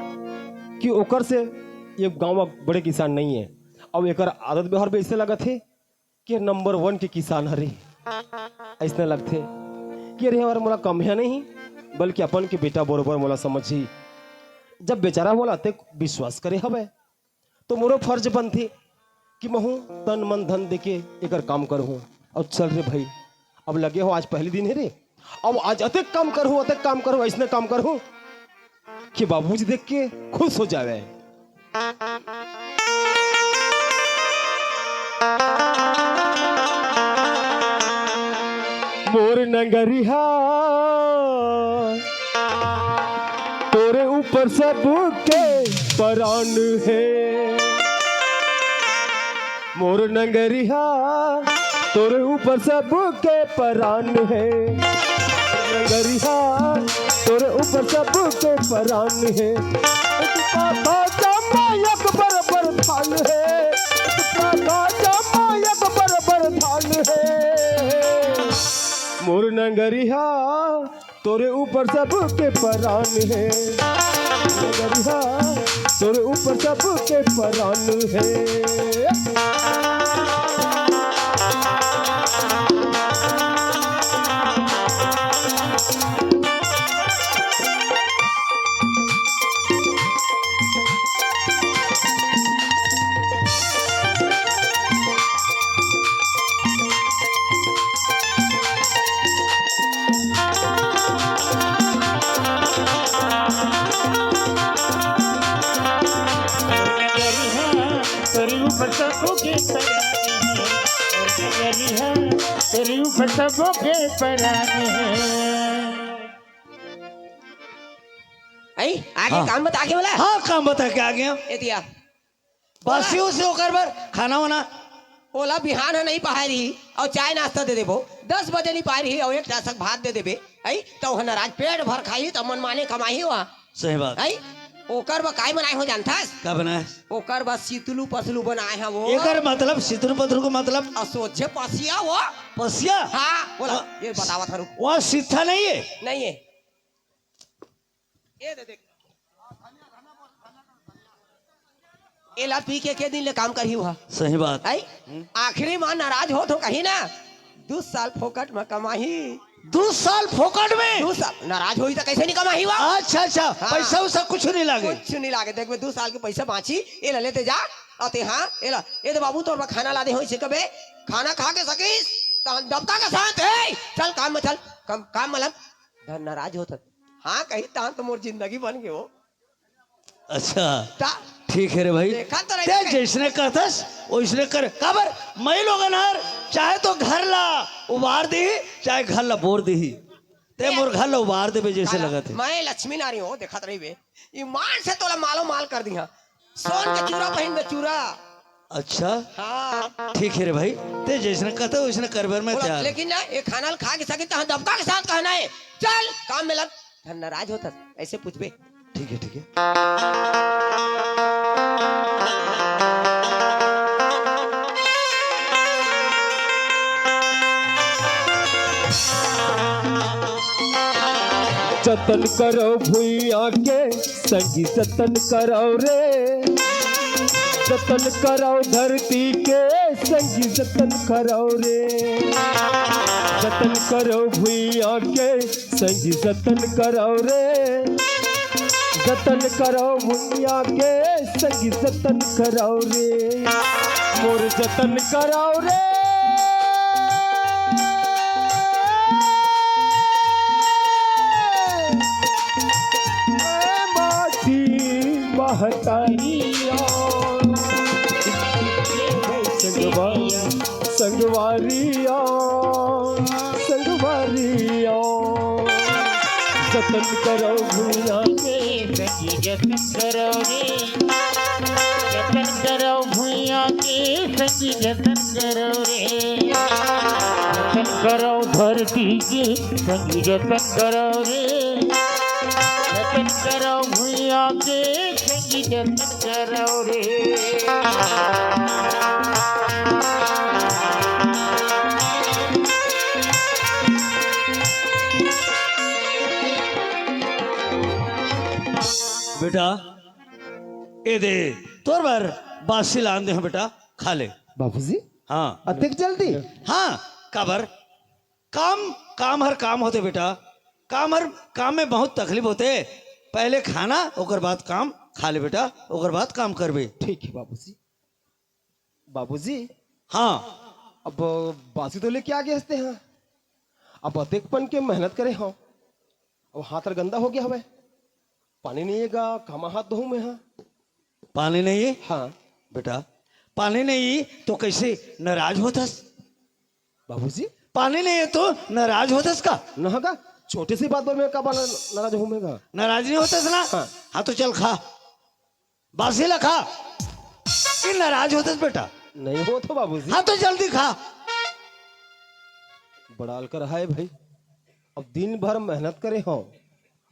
कि ओकर से ये गांव में बड़े किसान नहीं है। अब एकर आदत व्यवहार भी ऐसे लगत है कि नंबर वन के किसान हरे। ऐसने लगथे कि अरे यार, मोला कमैया नहीं, बल्कि अपन के बेटा बरोबर मोला समझही। जब बेचारा मोला अतेक विश्वास करे हवय, तो मोरो फर्ज बनथे कि महूं तन मन धन देके एकर काम करहूं। अउ चल रे भाई, अब लगे हो, आज पहली दिन है रे, अब आज अतेक काम करहूं, अतेक काम करहूं, ऐसने काम करहूं कि बाबूजी देख के खुश हो जावे। मोर नंगरिहा तोरे ऊपर सबके परान हे। मोर नंगरिहा तोरे ऊपर सबके परान हे। नंगरिहा तोरे ऊपर सबके परान हे। एक पाखा जम्मा एक बराबर धान हे। एक पाखा जम्मा एक बराबर धान हे। मोर नंगरिहा तोरे ऊपर सबके परान हे। नंगरिहा तोरे ऊपर सबके परान हे। नंगरिहा तोरे ऊपर सबके परान हे। नंगरिहा तोरे ऊपर सबके परान हे। आई, आगे हाँ। काम बता के बोला। हाँ, काम बता के आ गया। ए दिया। बासी उसी ओकर बर खाना वाना। ओला बिहान ह नहीं पाए रही अउ चाय नाश्ता दे देबो, दस बजे नहीं पाए रही अउ एक टासक भात दे देबे, आई, त ओह नाराज पेट भर खाही, त मनमाने कमाही हुआ। सही बात। आई, ओकर बर काय बनाए हो जानथस? का बनाए? ओकर बर सितलू पसलू बनाए ह वो। एकर मतलब सितलू पसलू के मतलब? अ, सोझे पसिया वो। पसिया? हाँ, बोला, हाँ। ये बतावत हरू। वहाँ सित्था नहीं है? नहीं है। ये दे देख। एला पी के के दिन ले काम करही हुआ। सही बात। आई? हम्म। आखिरी मा नाराज होत हो कही ना, दू साल फोकट में कमाही। दू साल फोकट में? दू साल नाराज होही त कैसे नहीं कमाही हुआ? अच्छा, अच्छा, हाँ। पैसा उसा कुछ नहीं लागे? कुछ नहीं लागे। देख बे, दू साल के पैसा बाँची, एला लेते जा, अउ ते हाँ, एला, ए दे बाबू, तोर बर खाना ला दे हो, इसे कबे, खाना खा के सकिस, तहन डबका के साथ, ए, चल काम में चल, काम, काम में लग। धन नाराज होत हस। हाँ, कही, तहां तो मोर जिंदगी बन गे हो। अच्छा, ता ठीक है रे भाई। देखा तो रही ते है। जैसने कहतस, वैसने कर। काबर, मई लोगन हर चाहे तो घर ला उबार दी, चाहे घर ला बोर दी। ते ये मोर घर ला उबार देबे जैसे काला, लगत है। मैं लक्ष्मी नारी हो, देखत रही बे। ईमान से तोला मालो माल कर दी हाँ। सोन के चूरा पहिन में चूरा। अच्छा। हाँ। ठीक है रे भाई, ते जैसने कहते वैसने करबर में बोला, तैयार। लेकिन ना, ये खाना खा के सकी तहां दबका के साथ कहना है। चल, काम में लग। धन नाराज होता, ऐसे पूछबे। ठीक है, ठीक है। जतन करो भुइयां के, संगी जतन करो रे। जतन करो धरती के, संगी जतन करो रे। जतन करो भुइयां के, संगी जतन करो रे। जतन करो भुइयां के, संगी जतन करो रे। मोर जतन करो रे। हटारिया। संगवारी, संगवारिया, संगवारिया। जतन करो भुइयां के, जतन करो रे, जतन करो भुइयां के, जतन करो रे। जतन करो धरती के, जतन करो रे। जतन करो भुइयां के, जतन करो रे। बेटा, ए दे, तोर बर बासी लान दे हंव बेटा, खा ले। बाबूजी, हाँ। अतेक जल्दी? हाँ, काबर? काम, काम हर काम होथे बेटा। काम हर, काम में बहुत तकलीफ होथे। पहले खाना, ओकर बाद काम। खा ले बेटा, ओकर बाद काम करबे। ठीक हे बाबूजी। बाबूजी। हाँ। अब बासी तो लेके आ गे हस तें हा। अब अतेक पन के मेहनत करे हंव, अब हाथ हर गंदा हो गे हवय। पानी नइ हे गा, कामा हाथ धोहूं मैं हा? पानी नइ हे? हाँ। बेटा, पानी नइ हे तो कइसे नाराज होथस? बाबूजी। पानी नइ हे तो नाराज होथस का? ना गा, छोटे से बात बर मैं काबर नाराज होहूं मैं गा? नाराज नइ होथस ना? हाँ। हाँ तो चल खा। बासी ला खा। कि नाराज होथस बेटा? नइ होथंव बाबूजी। हाँ तो जल्दी खा। बड़ा अलकरहा हे भाई, अब दिन भर मेहनत करे हंव,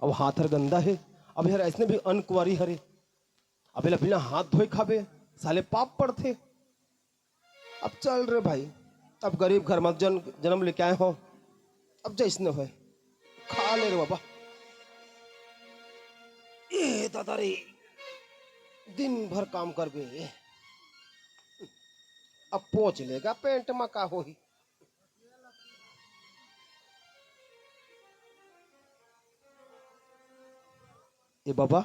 अब हाथ हर गंदा हे। अब यार अइसने भी अनकुंवारी हरे, अब एला बिना हाथ धोए खाबे, साले पाप पड़थे। अब चल रे भाई, अब गरीब घर म जन-, जनम लेके आए हंव, अब जइसने होय, खा ले रे बाबा। ए दादा रे, दिन भर काम करबे, अब पोंछ लेगा पेंट म, का होही? ए बाबा,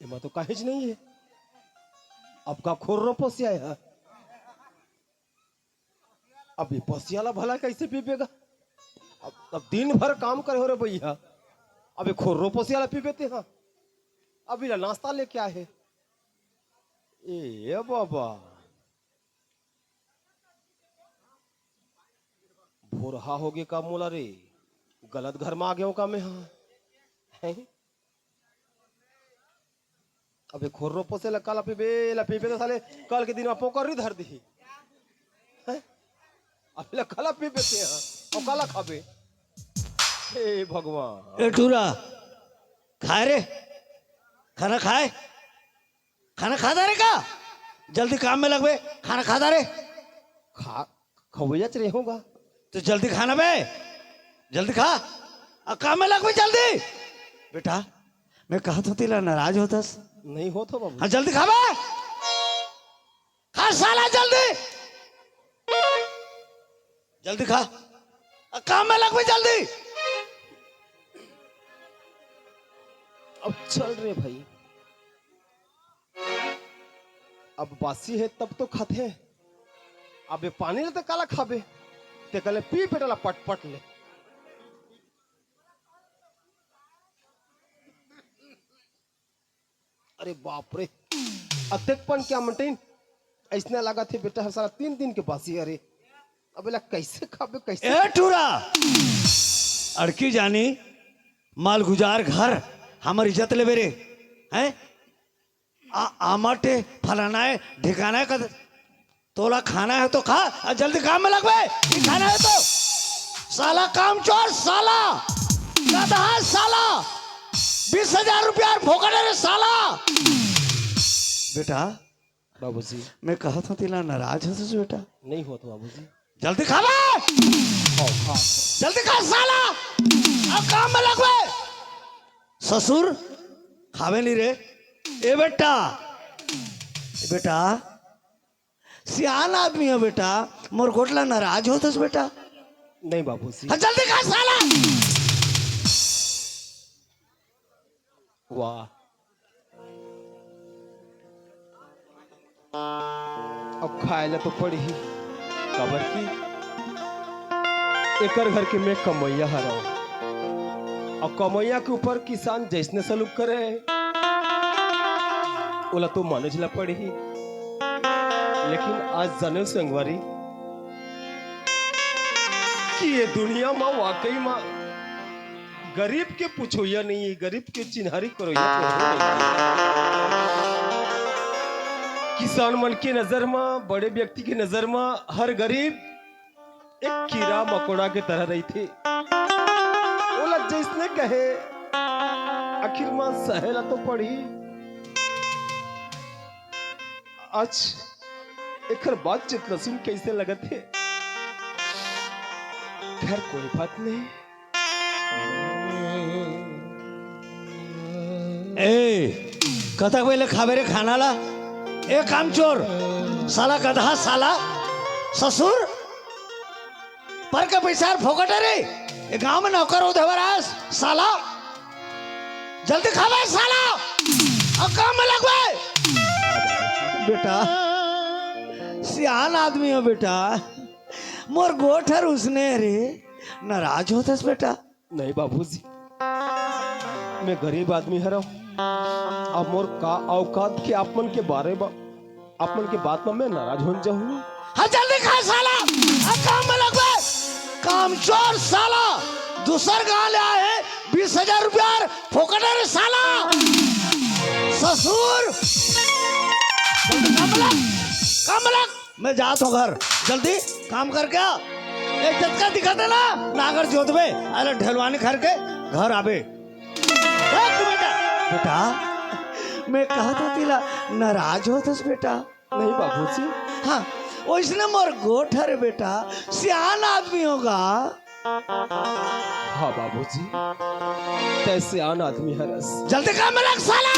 एमा तो काहीच नइ हे। अब का खोर्रो पोसिया हे? अब ए पोसिया ला भला कइसे पीबे गा? अब, अब दिन भर काम करे हंव रे भइया, अब ए खोर्रो पोसिया ला पीबे तें हा? अब एला नाश्ता लेके आए हे। ए बाबा, भोरहा हो गे का मोला रे? गलत घर म आ गेंव का मैं हा? हैं? अबे खोर्रो पोसे ला काला पीबे, ला पीबे तो साले कल के दिन म पोकरी धर दिही। हैं? अबे ला काला पीबे तें हा? अउ काला खाबे? हे भगवान। ए टूरा, खाए रे, खाना खाए। खाना खा डारे का? जल्दी काम में लगबे, खाना खा डारे। खा, खवैयाच रेहेंव गा। तो जल्दी खा ना बे, जल्दी खा। आ, काम में लगबे जल्दी। बेटा, मैं कहत हंव तेला नाराज होथस। नइ होथंव बाबू। हाँ, जल्दी खा बे। खा साला जल्दी। जल्दी खा। आ, काम में लगबे जल्दी। अब चल रे भाई। अब बासी हे तब तो खाथे। अबे पानी ल त काला खाबे? तेकर ले पी बेटा ला पट पट ले। अरे बाप रे, अतेक पन के आमंटइन अइसने लागत हे बेटा, हर साला तीन दिन के बासी हरे। अबे ला कइसे खाबे, कइसे? ए टूरा, अड़की जानी, मालगुजार घर, हमर इज्जत लेबे रे, हैं? आ, आमट फलाना हे, ढिकाना हे, कद-, तोला खाना हे तो खा, अउ जल्दी काम में लगबे, नइ खाना हे तो। साला कामचोर, साला, गधा, साला, बीस हजार रुपया फोकट हे रे साला। बेटा, बाबूजी। मैं कहत हंव तेला नाराज हस बेटा। नइ होथंव बाबूजी। जल्दी खा बे। खाओ, खाओ। जल्दी खा साला। अब काम में लगबे। ससुर, खाबे नइ रे। ए बेटा। ए बेटा। सियान आदमी हंव बेटा। मोर गोठ ला नाराज होथस बेटा। नइ बाबूजी। हाँ, जल्दी खा साला। वाह। अब खाए ला तो पड़ही, काबर कि एकर घर के मैं कमइया हरंव। अउ कमइया के ऊपर किसान जइसने सलूक करे, ओला तो मानेच ला पड़ही। लेकिन आज जानेव संगवारी कि ये दुनिया म वाकई म गरीब के पुछोइया नहीं हे, गरीब के चिन्हारी करोइया कोई नहीं हे। किसान मन के नजर म, बड़े व्यक्ति के नजर म हर गरीब एक कीड़ा मकोड़ा के तरह रहिथे। ओला जइसने कहे, आखिर म सहे ला तो पड़ही। आज एकर बातचीत ल सुन कइसे लगत हे? खैर, कोई बात नहीं। ए, कतक बेले खाबे रे खाना ला? ए कामचोर, साला गधा, साला ससुर, पर के पैसा हर फोकट हे रे। ए गांव में नौकर हो देवर आस, साला जल्दी खाबे साला, अउ काम में लगबे। बेटा, सियान आदमी हो बेटा, मोर गोठ हर उसने रे, नाराज होथस बेटा। नहीं बाबूजी, मैं गरीब आदमी हरव। अब मोर का औकात के आप मन के बारे म, आप मन के बात म मैं नाराज होन जाहूं? हाँ, जल्दी खा साला, अब काम में लगबे। कामचोर साला, दूसर गांव ले आए हे, बीस हजार रुपया फोकट हे रे साला। ससुर, काम में लग, काम में लग। मैं जात हों घर, जल्दी काम करके आ। ए जतका दिखत हे ना, नांगर जोतबे, अरे ढेलवानी करके घर आबे। ए, तू बेटा, बेटा, मैं कहत हों तेला नाराज होथस बेटा। नहीं बाबूजी। हाँ, ओइसने मोर गोठ हर बेटा, सियान आदमी होगा। हाँ बाबूजी, तैं सियान आदमी हरस। जल्दी काम में लग साला।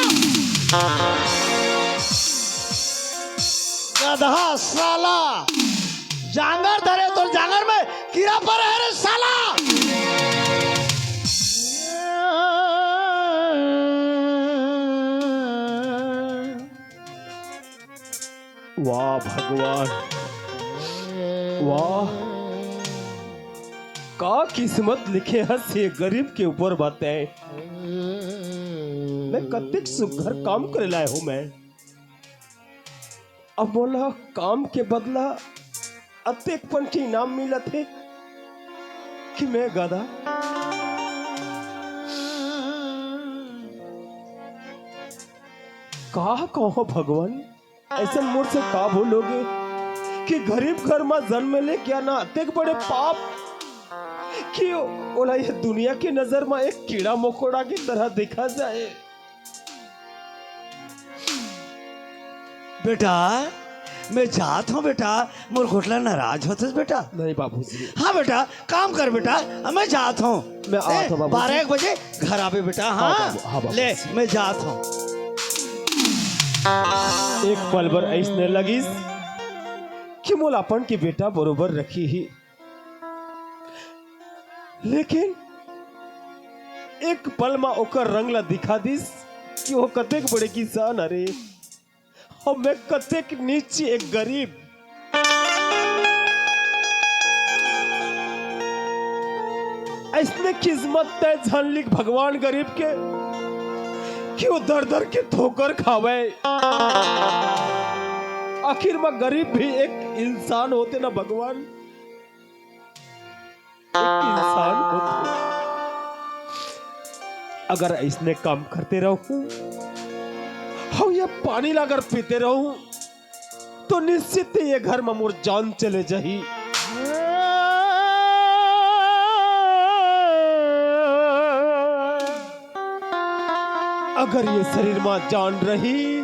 गधा साला, जांगर धरे तोर जांगर में कीड़ा परे हे रे साला। वाह भगवान, वाह, का किस्मत लिखे हस ये गरीब के ऊपर बातें। मैं कतेक सुघर काम करे लाए हों मैं। अब मोला काम के बदला अतेक पन के इनाम मिलत हे कि मैं गधा। का कहूं भगवान, अइसन मोर से का भूल होगे कि गरीब घर म जन्म ले के आना अतेक बड़े पाप कि ओला ये दुनिया के नजर म एक कीड़ा मकोड़ा के तरह देखा जाए। बेटा, मैं जात हों बेटा, मोर गोठ ला नाराज होथस बेटा। नहीं बाबूजी। हाँ बेटा, काम कर बेटा, मैं जात हों। मैं आवत हों बाबूजी। बारह एक बजे घर आबे बेटा। हाँ, हाँ बाबू, हाँ बाबू। ले, मैं जात हों। एक पल बर अइसने लगिस कि मोला अपन के बेटा बरोबर रखही, लेकिन एक पल म ओकर रंग ला दिखा दिस कि वो कतेक बड़े किसान हरे। अउ मैं कतेक नीच एक गरीब। अइसने किस्मत तैं झन लिख भगवान गरीब के कि वो दर दर के ठोकर खावय। आखिर म गरीब भी एक इंसान होथे ना भगवान। एक इंसान होथे। अगर अइसने काम करते रहूं, हम ये पानी ला अगर पीते रहूं, तो निश्चित ही ये घर म मोर जान चले जाही। अगर ये शरीर म जान रही,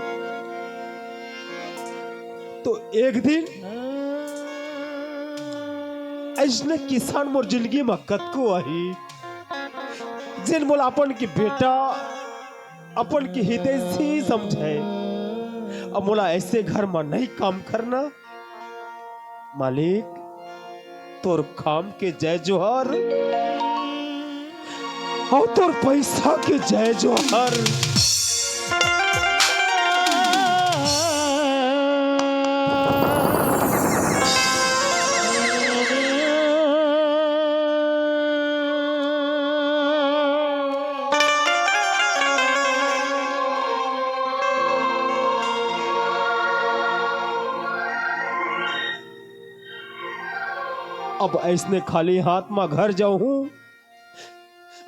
तो एक दिन अइसने किसान मोर जिंदगी म कतको आही, जेन मोला अपन के बेटा, अपन के हितैषी समझय। अब मोला अइसे घर म नहीं काम करना। मालिक, तोर काम के जय जोहार, अउ तोर पैसा के जय जोहार। अब अइसने खाली हाथ म घर जाहूं,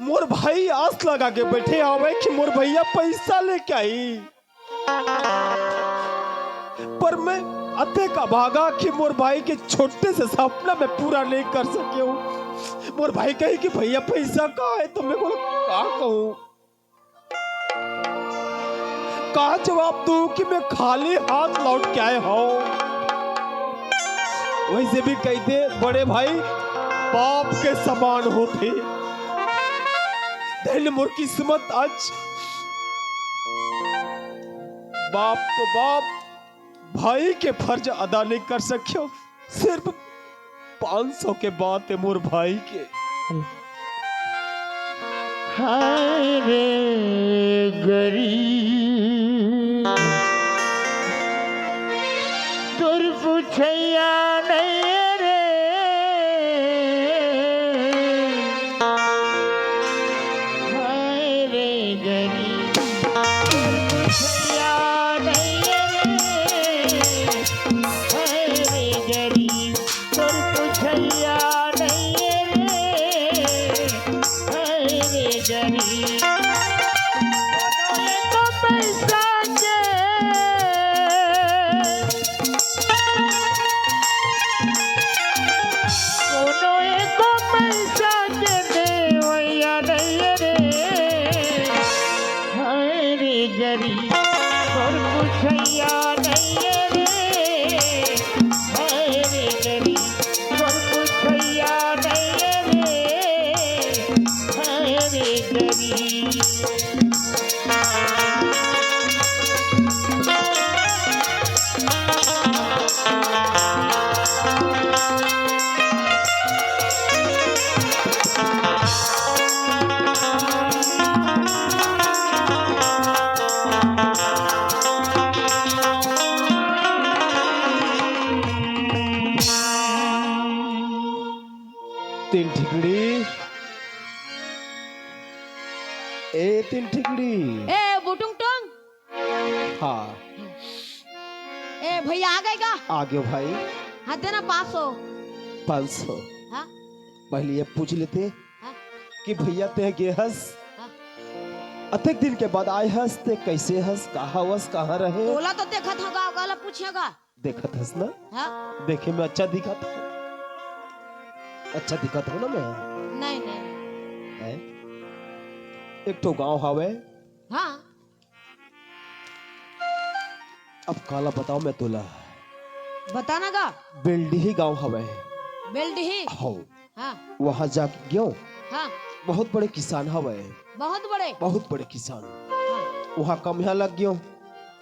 मोर भाई आस लगा के बइठे हवय कि मोर भइया पइसा लेके आही। पर मैं अतेक अभागा कि मोर भाई के छोटे से सपना मैं पूरा नइ कर सकेंव। मोर भाई कही कि भइया पइसा कहाँ हे, त मैं ओला का कहूं? का जवाब दूं कि मैं खाली हाथ लौट के आए हंव? वइसे भी कहिथे, बड़े भाई बाप के समान होथे। धन्य मोर किस्मत, आज बाप तो बाप, भाई के फर्ज अदा नइ कर सकेंव। सिर्फ पाँच सौ के बात हे मोर भाई के। हाय रे गरीब, तोर पुछइया नइ रे। हाय रे गरीब, तोर पुछइया नइ रे। हाय रे गरीब, तोर पुछइया नइ रे। हाय रे गरीब, कोनो एको पइसा के, कोनो एको पइसा के देवइया नइ रे। हाय रे गरीब, तोर पुछइया नइ रे। हाय रे गरीब, तोर पुछइया नइ रे। हाय रे गरीब। तीन ठिकड़ी, ए तीन ठिकड़ी। ए बुटुंग टोंग। हाँ। ए भइया आ गे का? आ गेंव भाई। हाँ, देना पाँच सौ। पाँच सौ। हाँ। पहिली ये पूछ लेते हाँ। कि भइया तें गे हस, हाँ। अतेक दिन के बाद आए हस, तें कइसे हस, कहाँ हवस, कहाँ रहे? तोला तो देखत हंव, काला पूछेंव। देखत हस ना? हाँ। देखे में अच्छा दिखत हंव? अच्छा दिखत हंव ना मैं? नहीं, नहीं। हैं? एक ठो गांव हवय। हाँ। अब काला बतावंव मैं तोला। बता ना गा। बेलडीही गांव हवय। बेलडीही? हव। हाँ। वहाँ जाके गेंव। हाँ। बहुत बड़े किसान हवय। बहुत बड़े? बहुत बड़े किसान। हाँ। वहाँ कमइया लग गेंव।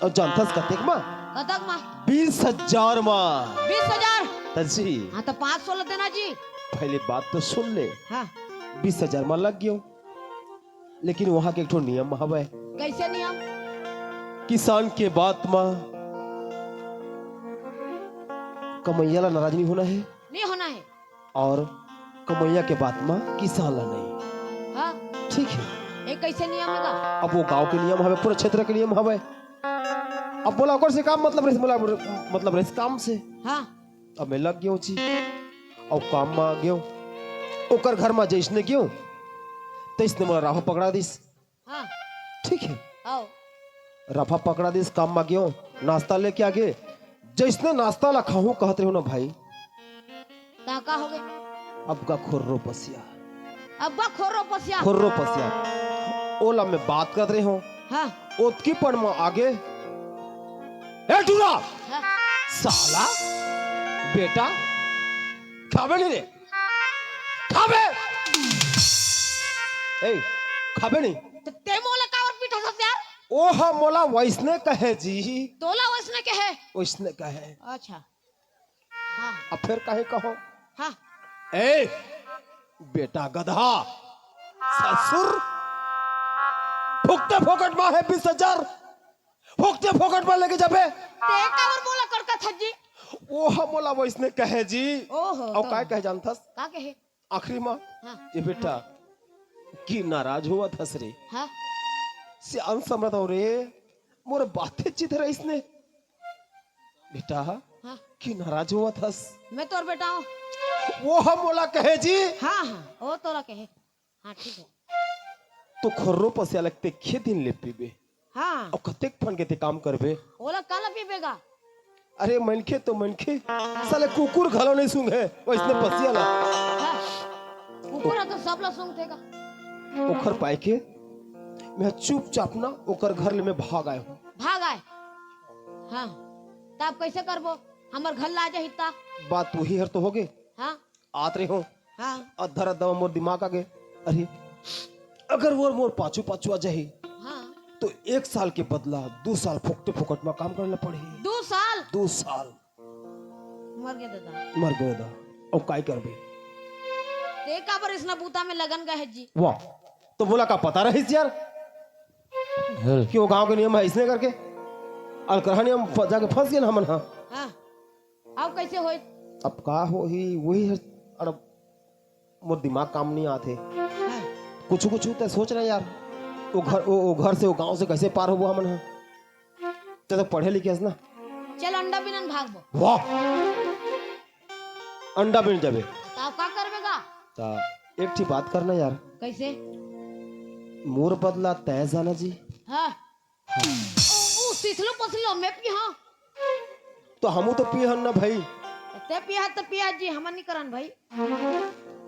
अउ जानथस कतेक मा? कतक मा? बीस हजार मा। बीस हजार? त जी। हाँ, त पाँच सौ ल देना जी। पहिली बात तो सुन ले। हाँ। बीस हजार मा लग गेंव। लेकिन वहाँ के एक ठो नियम हवय। कइसे नियम? किसान के बात मा कमइया ला नाराज नइ होना हे। नइ होना हे। अउ कमइया के बात मा किसान ला नहीं। हाँ। ठीक हे। ए कइसे नियम हे गा? अब वो गांव के नियम हवय, पूरा क्षेत्र के नियम हवय। अब मोला ओकर से का मतलब रहिस, मोला मतलब रहिस काम से। हाँ। अब मैं लग गेंव जी, अउ काम मा गेंव, ओकर घर मा जइसने गेंव, तइसने मोला राफा पकड़ा दिस। हाँ। ठीक हे। आओ। राफा पकड़ा दिस, काम मा गेंव, नाश्ता लेके आगे। जइसने नाश्ता ला खाहूं कहत रहेंव ना भाई, त का होगे? अब का खुर्रो पसिया। अब का खुर्रो पसिया? खुर्रो पसिया। ओला मैं बात करत रहेंव। हाँ। ओतकी पड़ मा आगे। ए टूरा! हाँ। साला, बेटा, खाबे नहीं रे? खाबे? ए, खाबे नहीं? त तें मोला काबर पीटत हस यार? ओ हा मोला वइसने कहे जी। तोला वइसने कहे? वइसने कहे। अच्छा। हाँ। अब फेर काहे कहों? हाँ। ए, बेटा गधा, ससुर, फुकटे फोकट मा हे बीस हजार, फुकटे फोकट मा लेके जाबे। तें काबर मोला कड़कथस जी? ओ हा मोला वइसने कहे जी। ओहो, अउ तो का कहे जानथस? का कहे? आखिरी मा, हाँ। ए बेटा, कि नाराज होवत हस रे? हाँ। सियान समरत हंव रे, मोर बाते चित रहिस ने। बेटा, हाँ। कि नाराज होवत हस? मैं तोर बेटा हंव। वो हम मोला कहे जी। हाँ, हाँ, वो तोला कहे। हाँ, ठीक है। तो खोर्रो पसिया लगते खेत दिन ले पीबे। हाँ। अउ कतेक फन के ते काम करबे? ओला काला पीबे गा? अरे मनखे तो मनखे, साले कुकुर घलो नहीं सूंघे, वइसने पसिया ला। हाँ। कुकुर ह तो सब ला सूंघथे गा। ओखर पाए के मैं चुपचाप ना ओकर घर ले मैं भाग आए हूँ। भाग आए? हाँ। त अब कइसे करबो? हमर घर ला जाही त? बात वही हर तो होगे। हाँ। आत रहे हो। हाँ। अधर अधर मोर दिमाग आ गे। अरे, अगर वो मोर पाछू पाछू आ जाही, हाँ। तो एक साल के बदला दू साल फोकटे फोकट में काम करना पड़ही। दू साल? दू साल। मर गे दादा। मर गे दादा। अउ काय करबे? ते काबर इसना बूता में लगन गा हे जी? वाह, तो मोला का पता रहिस यार कि वो गांव के नियम है इसने करके अलकरहा नियम फ-, जाके फंस गे ना हमन हा। हाँ। अब कइसे होई? अब का होही, वही है। अरे, मोर दिमाग काम नहीं आथे। हाँ। कुछ कुछ तो सोच रहे यार, वो घर, वो, वो घर से, वो गांव से कइसे पार होबो हमन हा? ते तो पढ़े लिखे हस ना। चल अंडा बिनन भागबो। वाह, अंडा बिन जाबे। त अब का करबे गा? त एक ठी बात करना यार। कइसे? मोर बदला तय जाना जी। हाँ। उ सिथलो पसलो मैं पीहा। तो हमू तो पीहन ना भाई। ते पीहा त पीहा जी, हमन नहीं करन भाई।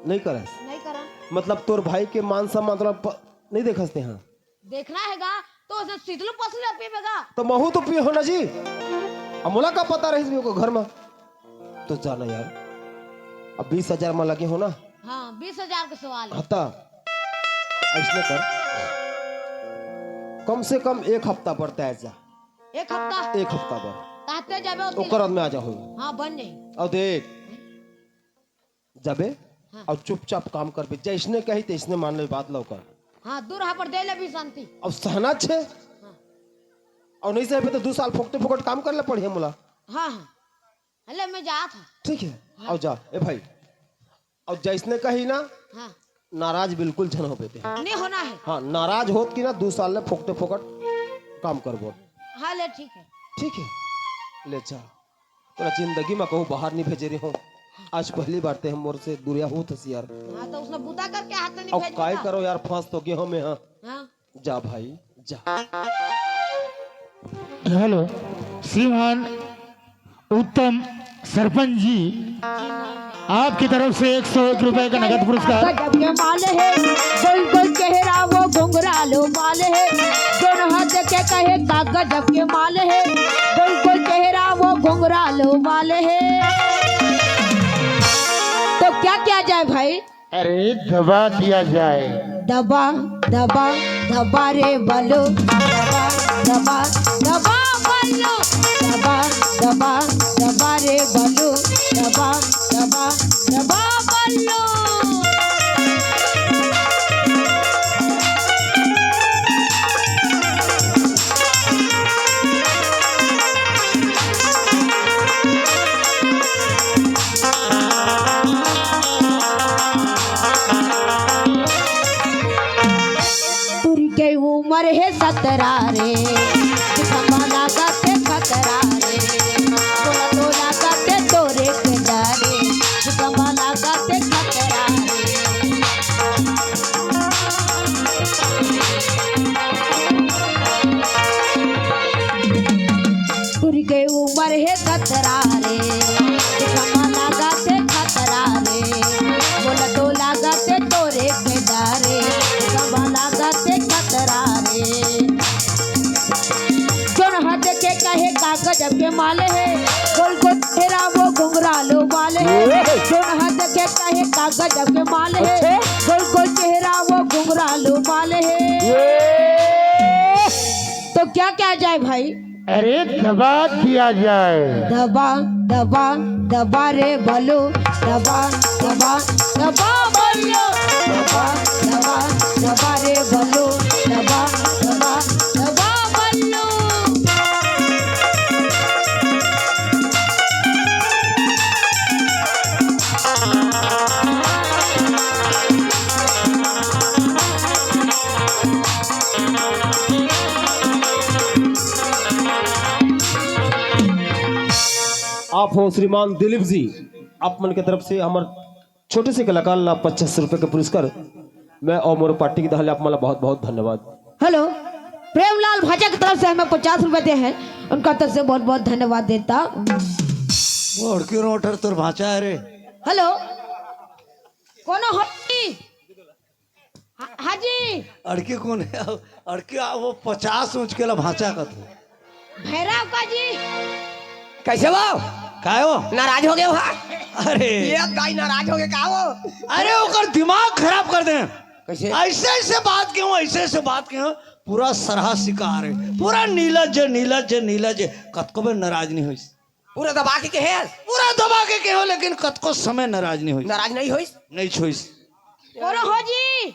नहीं करस? नहीं करन। मतलब तोर भाई के मान सम्मान तोला प-, नहीं देखस ते हाँ? देखना हे गा, तो उसने सिथलो पसलो पीबे गा। तो महू तो पीहो ना जी। अब मोला का पता रहिस भी ओकर घर में। तो जाना यार, अब बीस हजार में लगे हो ना। हाँ, बीस हजार के सवाल है। हाँ, त अइसने कर, कम से कम एक हफ्ता बर तय जा। एक हफ्ता? एक हफ्ता बर। ताते जाबे ओती ओकर बाद में आ जाहूँ। हाँ, बन जाई। अउ देख, जाबे हाँ। अउ चुपचाप काम करबे, जइसने कही तइसने मान ले बात ला ओकर। हाँ, दूर हा पर दे ले भी शांति। अउ सहना छे। हाँ। अउ नहीं सहे पे तो दू साल फोकटे फोकट काम करे ला पड़ही मोला। हाँ, हाँ। ले, मैं जात हूँ। ठीक है, हाँ। अउ जा, ए भाई, अउ जइसने कही ना, हाँ। नाराज बिल्कुल झन होबे ते। नहीं होना है। हाँ, नाराज होत कि ना दू साल ले फोकटे फोकट काम करबो। हाँ, ले, ठीक है। ठीक है, ले जा। तोला जिंदगी में कहूँ बाहर नहीं भेजे रहे हो, आज पहली बार ते हम मोर से दुरिया होत हस यार। हाँ, तो उसने बुता करके हाथ नहीं अब भेज काय देता। करो यार, फंस तो गे हो मैं, हाँ। हाँ। जा भाई, जा। हेलो, श्रीमान उत्तम सरपंच जी, आपकी तरफ से एक सौ एक रुपए का नगद पुरस्कार। गजब के माल है, गोल गोल चेहरा वो घुंघरालो बाल है, दोनों हाथ के कहे का गजब के माल है, गोल गोल चेहरा वो घुंघरालो बाल है। तो क्या किया जाए भाई? अरे दबा दिया जाए। दबा, दबा, दबा रे बल्लू, दबा, दबा, दबा बल्लू, दबा, दबा, दबा रे बल्लू, दबा, दबा, दबा बल्लू। टुरी के उमर हे सतरा रे, कमला गते खतरा रे, तोला तोला गते तोरे के डरे, कमला गते खतरा रे। टुरी के उमर हे सतरा रे, कमला गते खतरा रे, बोला तो लागते तोरे के डरे, कमला गते खतरा रे। जोन हाथ के कहे का गजब के माल है, गोल गोल चेहरा वो घुंघरालो बाल है। जोन हाथ के कहे का गजब के माल है, अच्छा। गोल गोल चेहरा वो घुंघरालो बाल है। ये। तो क्या क्या जाए भाई? अरे दबा दिया जाए। दबा, दबा, दबा रे बल्लू, दबा, दबा, दबा बल्लू, दबा, दबा, दबा रे बल्लू, दबा, दबा, दबा बल्लू। आप हो श्रीमान दिलीप जी, आप मन के तरफ से हमर छोटे से कलाकार ला पचास रुपए के पुरस्कार। मैं और मोर पार्टी की दहाले आप मन ला बहुत बहुत धन्यवाद। हेलो, प्रेमलाल भांचा की तरफ से हमें पचास रुपए दे हैं, उनका तरफ से बहुत बहुत धन्यवाद देता। वो अड़की रोटर तोर भांचा है रे। हेलो, कोनो हो जी? हा, हाँ जी। अड़की कोन हे? अड़की आ, वो पचास ऊंच के ला भांचा कथे। भैरव का जी। कैसे हो? काय हो? नाराज हो गए हो, हाँ? अरे। ये दाई नाराज हो गए का हो? अरे, ओकर दिमाग खराब कर दे। कैसे? ऐसे ऐसे बात क्यों, ऐसे ऐसे बात क्यों? पूरा सरहा शिकार है, पूरा नीलज, नीलज, नीलज। कतको बेर नाराज नहीं होइस। पूरा दबा के कहे? पूरा दबा के कहे हो, लेकिन कतको समय नाराज नहीं होइस। नाराज नहीं होइस? नहीं छोइस। कोनो हो जी?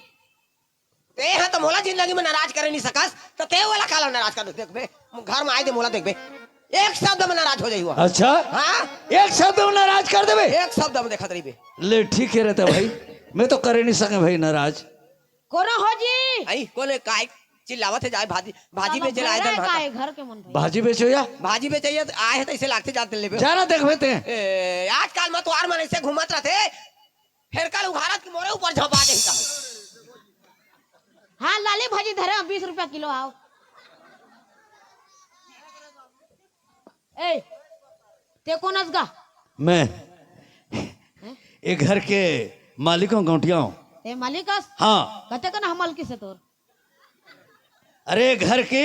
ते ह तो मोला जिंदगी में नाराज करे नहीं सकस, तो ते वाला काला नाराज कर दे। देख बे, घर में आए दे मोला, देख बे, एक शब्द में नाराज हो जाई हुआ। अच्छा? हाँ? एक शब्द में नाराज कर देबे? एक शब्द में देखत रही बे। ले, ठीक है रहता भाई, मैं तो करे नहीं सके भाई नाराज। कोनो हो जी? आई, कोने काय चिल्लावत है? जाए भाजी, भाजी साला बेचे ला आए भैरा धन का भाता। है घर के मन भाई। भाजी बेचो या? भाजी बेचे या तो आए है तो इसे लागते जाते लेबे। जाना देखबे ते। ए, आजकल में तो आर मन ऐसे घूमत रहते, फेर कल उघारत के मोरे ऊपर झपा जाही का। हाँ, लाली भाजी धरे हैं, बीस रुपया किलो, आओ। ए, ते कोन अस गा? मैं हैं? ए घर के मालिक हूँ, गौंटिया हूँ। ते मालिक अस? हाँ। कते कन हम मालिक से तोर? अरे, घर के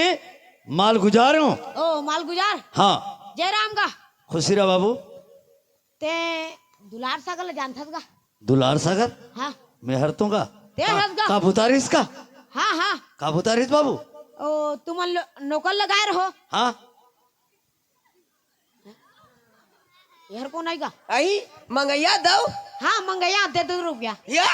मालगुजार हूँ। ओ, मालगुजार? हाँ। जय राम गा। खुशी रहा बाबू। ते दुलार सागर ल जानथस गा? दुलार सागर? हाँ। मैं हर तूं गा? ते का, हस गा? का बुतारिस का? हाँ, हाँ। का बुतारिस बाबू? ओ, तुमन लो-, नौकर लगाए रहो। हाँ। यार, कौन आएगा? आई, मंगैया दव। हाँ, मंगैया, दे दो रुपया। या?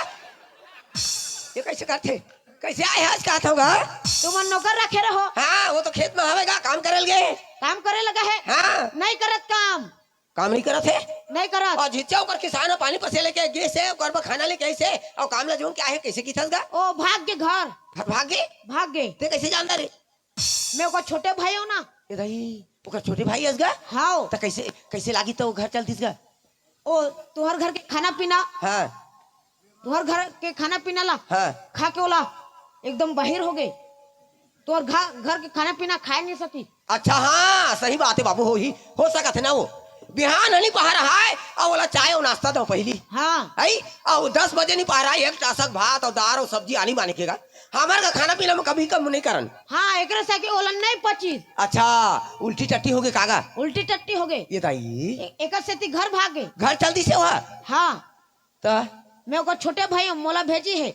ये कैसे करथे? कैसे आए हस, कहत होगा? तुमन नौकर रखे रहो। हाँ, वो तो खेत में हवेगा, काम करल गए। काम करे लगा है? हाँ। नहीं करत काम। काम नहीं करत है? नहीं करत। और झिच्चा ओकर किसान ह पानी पसे लेके गे से, ओकर बर खाना लेके आई से, और काम ला जोन के आहे, कैसे किथस गा? ओ, भाग गे घर। भाग गे? भाग गे। ते कैसे जानता रे? मैं ओकर छोटे भाई हूँ ना। ए दाई, ओकर छोटे भाई हस गा? हाँ। त कैसे, कैसे लागी तो घर चल दिस गा? ओ, तुहर घर के खाना पीना। हाँ। तुहर घर के खाना पीना ला। हाँ। खा के ओला एकदम बाहिर हो गए। तोर घा-, घर के खाना पीना खाए नहीं सकी। अच्छा, हाँ, सही बात है बाबू, हो ही, हो सकत है ना वो। बिहान हनी पहाड़ है, और ओला चाय और नाश्ता दो पहली। हाँ। है, और दस बजे नहीं पहाड़ है, एक टासक भात और दाल और सब्जी आनी बानी के गा। हमार का खाना पीना में कभी कम नहीं करन। हाँ, एकरे से कि ओला नहीं पची। अच्छा, उल्टी टट्टी हो गई कागा? उल्टी टट्टी हो गई। ये दाई। ए-, एकर सेती घर भाग गए। घर चल दी से वहाँ? हाँ। त? मैं ओकर छोटे भाई हूँ, मोला भेजी है।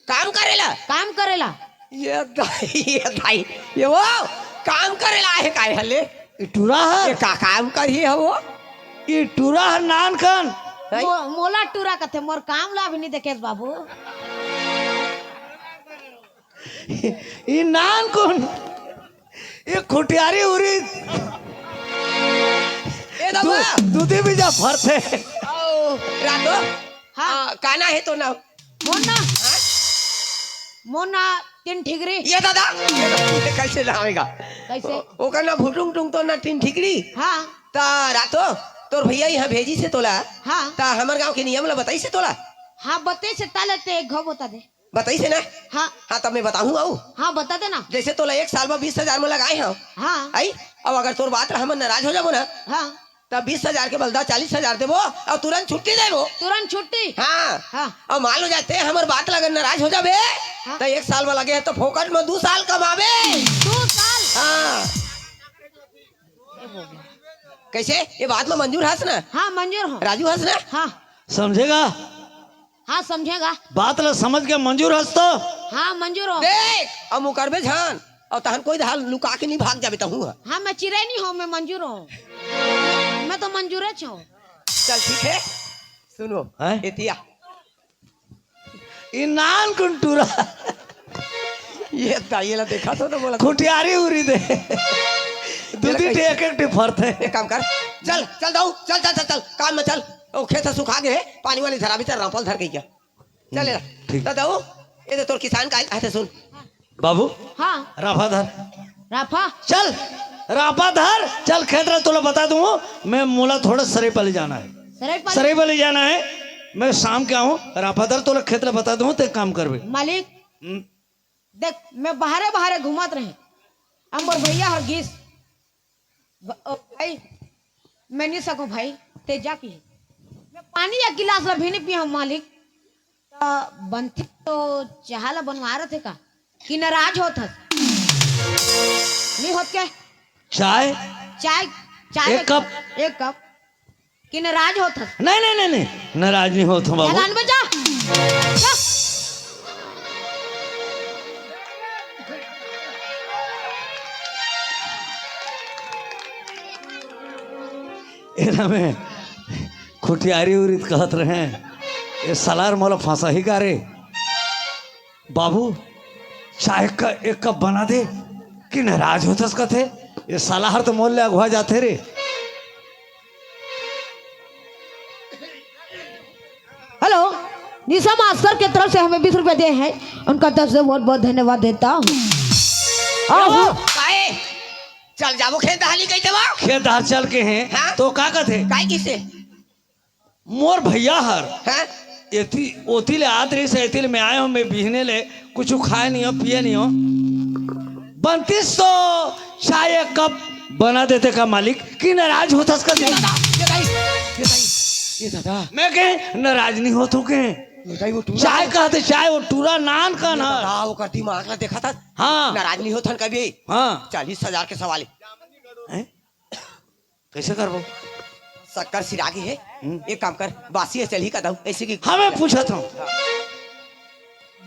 काम करेला? काम करेला। ये दाई, ये दाई, ये वो काम करेला है काय हले? ई टूरा है? ये का काम करी है वो? ई टूरा है नान कन। मो-, मोला टूरा कथे, मोर काम ला भी नहीं देखेस बाबू। ई नान कौन? ये खुटियारी उरी ए दबा। दू-, दूधी बीजा फरथे। आओ, रातो। हाँ। आ, काना है तो ना? मोना। हाँ? मोना तीन ठिगरी। ये दादा, ये कैसे ना आवेगा? कैसे? ओ-, ओकर ना भुटुंग टुंग तो ना तीन ठिगरी। हाँ। ता रातो, तोर भैया यहाँ भेजी से तोला। हाँ। ता हमर गांव के नियम ला बताई से तोला। हाँ, बताई से ताले ते एक घाव बता दे। बताई से ना? हाँ। हाँ, तब मैं बताहूँ आऊ। हाँ, बता देना। जैसे तोला एक साल में बीस हजार में लगाए हूँ। हाँ। आई? अब अगर तोर बात ला हमन नाराज हो जाबो ना, हाँ। तब बीस हजार के बदला चालीस हजार देबो और तुरंत छुट्टी देबो। तुरंत छुट्टी? हाँ। हाँ। और मान लो जाते हमर बात ला अगर नाराज हो जाबे, हाँ। तो एक साल में लगे है तो फोकट में दू साल कमाबे। दू साल? हाँ। कैसे? ये बात में मंजूर हस ना? हाँ, मंजूर हूँ। राजू हस ना? हाँ। समझेगा? हाँ, समझेगा। बात ला समझ के मंजूर हस तो? हाँ, मंजूर हूँ। देख, अब मुकरबे झान, और तहन कोई दहाल लुका के नहीं भाग जाबे तहूँ ह। हाँ, मैं चिरैनी हूँ, मैं मंजूर हूँ। मैं तो मंजूर हूँ। चल, ठीक है, सुनो, हैं? एतिया। ई नान कुन टूरा। ये ता, ये ला देखा तो ना बोला। खुटियारी उरी दे। दूधी टे एक एक टे फरथे। एक काम कर, चल, चल दाऊ, चल, चल, चल, चल, काम में चल। ओ, खेत सुखा गए है, पानी वाली धरा भी चल, रामपाल धर गई क्या? चल, ले ला। ठीक। तो दाऊ, ये तो तोर किसान का, अच्छा सुन। बाबू। हाँ। राफा धर। राफा। चल, राफा धर, चल खेत रा तोला बता दूँ, मैं मोला थोड़ा सरेपली जाना है। सरेपली? सरेपली जाना है। मैं शाम के आहूं, राफादार तोला खेत ला बता दूं, ते काम करबे। मालिक, हम्म। देख, मैं बाहरे बाहरे घूमत रहें, अउ मोर भइया हर गिस। ब-, ओ भाई, मैं नहीं सकूं भाई, ते जा पी। मैं पानी एक गिलास ला भी नहीं पिया हूं मालिक। त बनथे तो चाह ला बनवा रथे का? कि नाराज होत हस? नहीं होत के? चाय? चाय, चाय एक एक कप? एक कप। कि नाराज होत हस? नहीं, नहीं, नहीं, नहीं, नाराज नहीं होत हूं बाबू। जलान बजा। जा। एला में खुटियारी उरित कहत रहे, ये साला हर मोला फंसाही का रे? बाबू, चाय का एक कप बना दे, कि नाराज होथस कथे। ये साला हर तो मोर ले अगुवा जाथे रे। हेलो, निशा मास्टर के तरफ से हमें बीस रुपए दिए हैं, उनका तरफ से बहुत बहुत धन्यवाद देता हूँ। आहो। काहे? चल जाबो खेत डहर कहिथे वो। खेत डहर चल के हैं, हाँ? तो का कथे? काय किसे? मोर भइया हर हाँ? एती, ओती ले आत रहिस, एती ले मैं आय हूं, मैं बिहने ले कुछु खाय नहीं हूं, पिये नहीं हूं। बनतिस तो चाय एक कप बना देते का मालिक, कि नाराज होथस का? ये दादा, ये दाई, ये दाई, ये दादा। मैं कहे, नाराज नहीं होत हूं के? ये दाई, वो टूरा चाय कहथे, चाय, वो टूरा नान का ये ना। दादा, ओकर दिमाग ला देखा था। हाँ। नाराज नहीं होथन कभी। हाँ। चालीस हजार के सवाल है। हैं? कैसे करबो? शक्कर सिरा गे हे। हम्म। एक काम कर, बासी हे चलही का दाऊ, ऐसे कि हमें पूछत हूँ।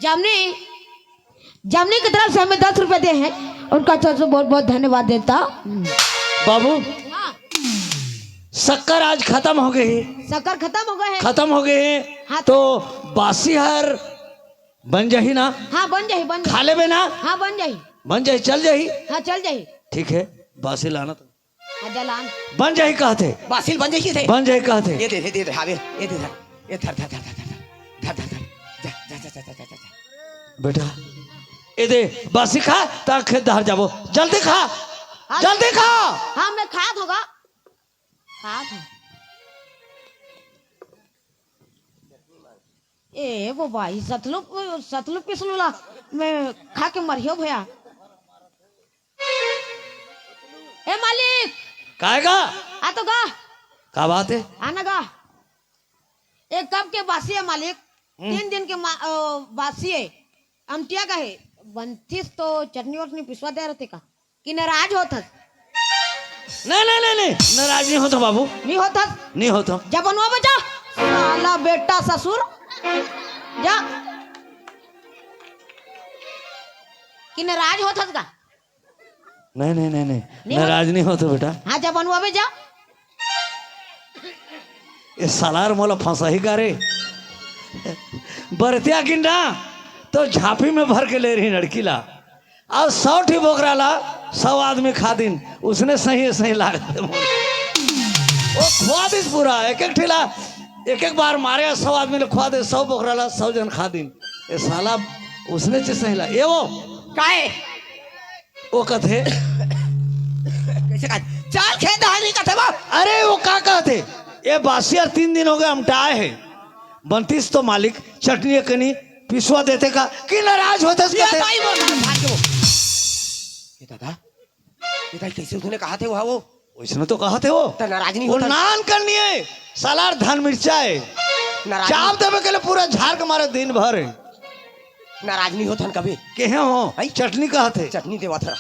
जामनी, जामनी की तरफ से हमें दस रुपए दे हैं, उनका तरफ से बहुत बहुत धन्यवाद देता। बाबू, हाँ। शक्कर आज खत्म हो गए हे। शक्कर खत्म हो गए हे। खत्म हो गए हे। हाँ। तो बासी हर बन जाही ना? हाँ, बन जाही, बन जाही। खा लेबे ना? हाँ, बन जाही। बन जाही, चल जाही? हाँ, चल जाही। ठीक है, बासी लाना तो। आजा लान। बन जाही कहथे। बासी ल बन जाही थे। बन जाही कहथे। ये दे, ये दे, हावे, ये दे धर। ये धर, धर, धर। धर, धर, धर। जा, जा, जा। बेटा, ये दे, बासी खा, ता खेत डहर जाबो। जल्दी खा। हाँ। जल्दी खा। हाँ, मैं खात होगा। खात हूँ। ए वो भाई, सतलू, सतलू पिसलू ला मैं खा के मरियो भया। ए मालिक, काय गा? आ तो गा। का बात है? आना गा। एक कप के बासी है मालिक, हम्म। तीन दिन के मा-, ओ, बासी है। अमटिया का है, बनतिस तो चटनी वटनी पिसवा दे रहे थे का? कि नाराज होत हस? नहीं, नहीं, नहीं, नहीं, नाराज नहीं होत हूँ बाबू। नहीं होत हस? नहीं होत हूँ। जा बनवा बे जा। साला बेटा ससुर। जा। कि नाराज होत हस का? नहीं, नहीं, नहीं, नहीं। नहीं होत? नाराज नहीं होत हूँ बेटा। हाँ, जा बनवा बे जा। ये साला हर मोला फंसाही का रे? बरतिया गिन ना, तो झांपी में भर के ले रही लड़की ला। अउ सौ ठी बोकरा ला सौ आदमी खा दिन, उसने सही, सही लागत हे मोला। वो खुवा दिस पूरा, एक एक ठिला, एक एक बार मारे, सौ आदमी ला खुवा दे, सौ बोकरा ला सौ जन खा दिन। ये साला उसने चे सही ला, ये वो। काय? वो कथे। कैसे कहा? चल खेत डहर नहीं कथे वो। अरे वो का कहथे? ये बासी हर तीन दिन हो गए, अमटाए हे। बनतिस तो मालिक, चटनी एकनी पिसवा देते का, कि नाराज होथस ये कथे? ताई बोल, भाग के वो। ये दादा, ये ताई कैसे उसने कहा थे वहाँ वो? वैसने तो कहा थे वो। तो नाराज नहीं वो होता। नान करनी है, साला हर धन मिर्चा है। नाराज चाप नहीं। देवे के लिए पूरा झार के मारे दिन भर है। नाराज नहीं होथन कभी। केहे हो? आई? चटनी कहा थे? चटनी देवा थरा।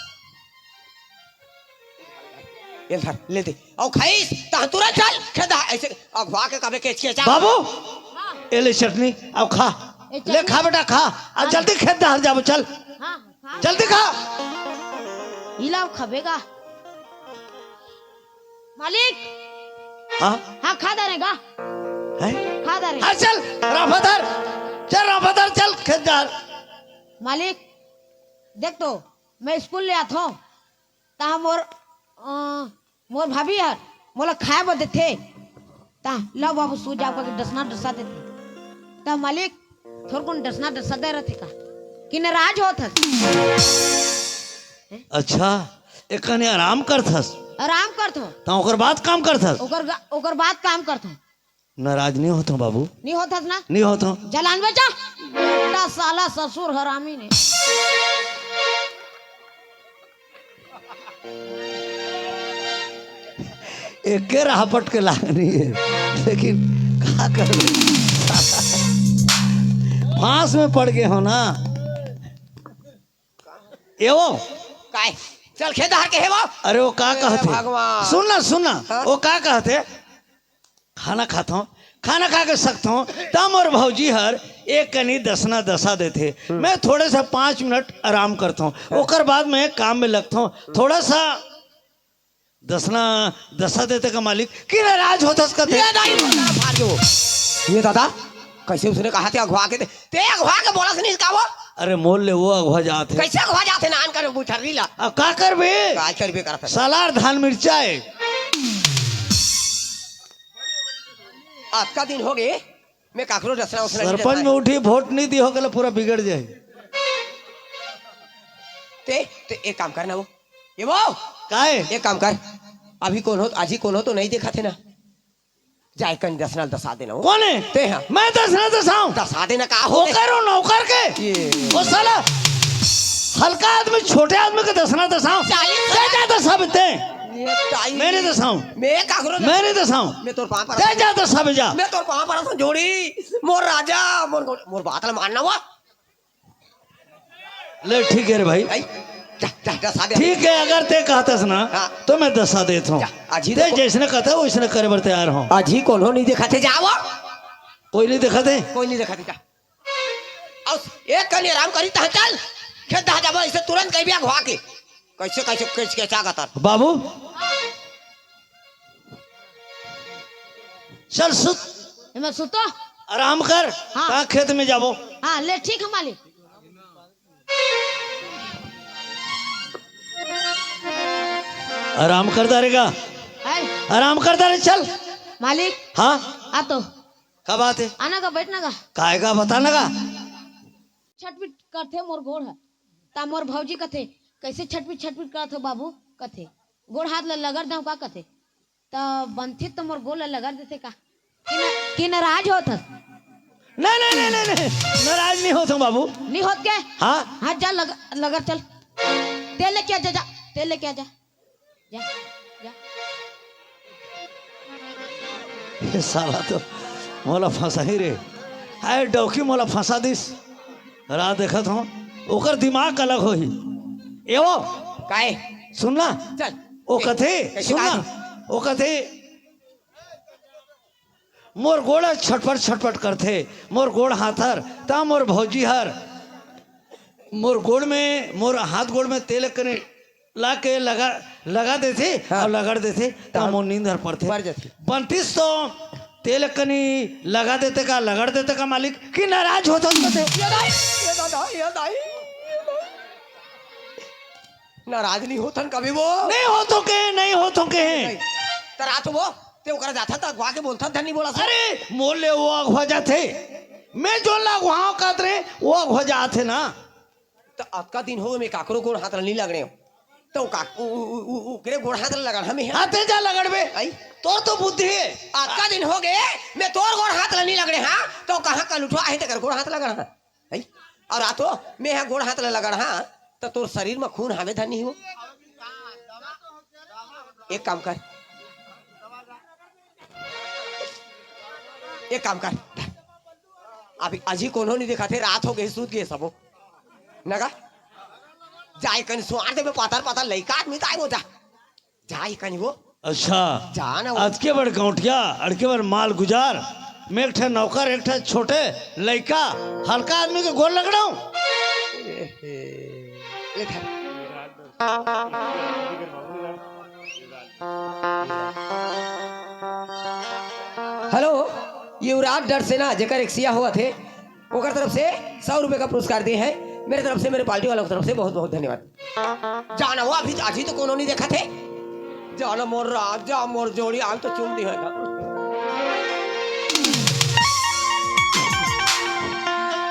ये धर, ले दे। अउ खाइस, तहाँ तुरंत चल, खेत डहर, ऐसे अगवा के कबे केच केचा। बाबू, हाँ। ये ले चटनी, अउ खा। ए, ले चटनी। खा बेटा, खा। अउ हाँ। जल्दी खेत डहर जाबो, चल। हाँ, हाँ। जल्दी खा। इला खबेगा। मालिक। हाँ? हाँ, खा डारेगा। हैं? खा डारे। हाँ, चल, राफादार। चल, राफादार, चल, खेत डहर। मालिक, देख तो, मैं स्कूल ले आथों। ता मोर, अ, मोर भाभी हर मोला खाए बर देथे। ता ला बाबू सो जाओ करके डसना डसा देथे। ता मालिक थोरकुन डसना डसा दे रथे का कि नाराज होत हस। अच्छा, एकने आराम करथस? आराम करथो। ता ओकर बाद काम करथस? ओकर गा-, ओकर बाद काम करथो। नाराज नहीं होता बाबू। नहीं होता ना? नहीं होता। जलान बचा। बेटा साला ससुर हरामी ने। एके राह पट के लागनी है, लेकिन का कर, फांस में पड़ गए हो ना। ए वो, काय? चल खेत धार के हे वो। अरे वो का ए कहते? भगवान। सुन ना, सुन ना। हाँ? वो का कहते? खाना खाता हूँ, खाना खा के सकता हूँ, तब मोर भौजी हर एक कनी दसना दसा देथे। मैं थोड़े सा पाँच मिनट आराम करता हूँ, ओकर बाद मैं काम में लगता हूँ। थोड़ा सा दसना दसा देते का मालिक कि नाराज होतस कथे। ये दाई, ये दादा, कैसे उसने कहा थे अगवा के दे? ते अगवा के बोला से नहीं का वो? अरे मोल ले वो अगवा जात है। कैसे अगवा जात है नान कर बुठरी ला? अब का करबे? का करबे करत है? सलार धान मिर्चा है। अतका दिन हो गए, मैं काकरो रचना उसने नहीं सरपंच में उठी, वोट नहीं दी हो गला, पूरा बिगड़ जाए। ते, ते एक काम करना वो, ये वो, काय? एक काम कर, अभी कौन हो, आज ही कौन हो तो नहीं देखा थे ना, जाए कहीं दसना दसा देना वो। कौन है? ते हाँ। मैं दसना दसाऊं? दसा देना का हो? वो करो नौकर के। ये। वो साला हल्का आदमी, छोटे आदमी के दसना दसाऊं? चालीस ते जा दसा बेते। ये टाइम। मैं नहीं दसाऊं। मैं काकरो मैं नहीं दसाऊं। मैं तोर पाँव पर ते जा दसा बेजा। मैं तोर पाँव पर जोड़ी। मोर राजा, मोर, मोर बात ल मानना वो। ले ठीक है रे भाई। आई, जा, जा, दसा दे। ठीक है, अगर ते कहतस ना, हाँ। तो मैं दसा देत हूँ। जा, आज ही ते देखो। जैसने कहता है, वैसने करे बर तैयार हूँ। आज ही कोनो नहीं देखा थे, जाओ। कोई नहीं देखा थे? कोई नहीं देखा थे, जा। अउ एक कनी आराम करी, तहाँ चल। खेत दहा जाबो, ऐसे तुरंत कही बिया घुआ के। कैसे, कैसे, कैसे, कैसे आगा तर? बाबू, चल सुत। एमे सुतो। आराम कर, हाँ। कहाँ खेत में जाबो? हाँ, ले, ठीक है मालिक। आराम कर दारेगा। है। आराम कर दारे, चल। मालिक। हाँ। आ तो। का बात है? आना का, बैठना का। काय का, बताना का। छटपिट करथे मोर गोड़ ह। ता मोर भौजी कथे, "कैसे छटपिट छटपिट करत हो बाबू?" कथे, "गोड़ हाथ ल लगड़ दंव का?" कथे। त बनथे त मोर गोड़ ल लगड़ देथे का? कि न-, कि नाराज होत हस? नहीं, नहीं, नहीं, नहीं, नहीं। नाराज नहीं होत हूँ बाबू। नहीं होत के? हाँ। हाँ, जा लग-, लगड़ चल। तेल लेके आ जा, जा। तेल लेके आ जा। जा, जा। ये साला तो मोला फंसा ही रे। हाय डौकी मोला फंसा दिस। रात देखत हो, ओकर दिमाग अलग होही। ए वो, काय? सुन ना। चल। ओ कथे, कैसे सुन ना। कहा? ओ कथे, मोर गोड़ छटपट छटपट करथे, मोर गोड़ हाथ हर, ता मोर भौजी हर, मोर गोड़ में, मोर हाथ गोड़ में तेल कने ला के लगा, लगा देथे हाँ। अउ लगड़ देथे, ता हाँ। मोर नींद हर पड़थे। मर जाथे। बनतीस तो तेल कनी लगा देते का, लगड़ देते का मालिक, कि नाराज होत हस कथे। ये दाई, ये दादा, ये दाई, ये दाई। नाराज नहीं होत हन कभी वो। नहीं होत हो के, नहीं होत हो के। नहीं। त रात वो, ते ओकरा जाथा त अगवा के बोलथा, धन नहीं बोला से। अरे, मोर ले वो अगवा जाथे। मैं जोन ला अगवा कहत रहे, वो अगवा जाथे ना। त अतका दिन हो, मैं काकरो गोड़ हाथ ल नहीं लगने हो। त का, उ, उ, उ, उ, ओकरे गोड़ हाथ ल लगन, हमें हाँ, ते जा लगड़बे। आई? तोर तो बुद्धि है। अतका दिन हो गए, मैं तोर गोड़ हाथ ल नहीं लगने, हाँ? त कहाँ कल उठवा है, तेकर गोड़ हाथ लगन, हाँ? है? अउ रातो में हा गोड़ हाथ ल लगड़ हा, त तोर शरीर म खून हावे धनी हो। एक काम कर, एक काम कर, अभी अजी कोनो नहीं देखा थे, रात हो गई, सूत गए सबो। नगा, जाए कन सुआर देबे, पातर पातर लइका आदमी ताए वो जा। जाई कनी वो। अच्छा। जा ना वो। अतके बड़ गौंटिया, अड़के बड़ माल गुजार, मैं एक ठे नौकर, एक ठे छोटे लइका, हल्का आदमी के गोड़ लगड़ाऊं? ए, ए, ए, धर। हेलो, युवराज डर सेना, जेकर एक सिया हुआ थे, ओकर तरफ से सौ रुपए का पुरस्कार दिए हैं। मेरे तरफ से, मेरे पार्टी वालों की तरफ से बहुत बहुत धन्यवाद। जाना हुआ, अभी, अभी तो कोनो नहीं देखा थे। जाना मोर राजा, मोर जोड़ी, आज तो चुम दी है।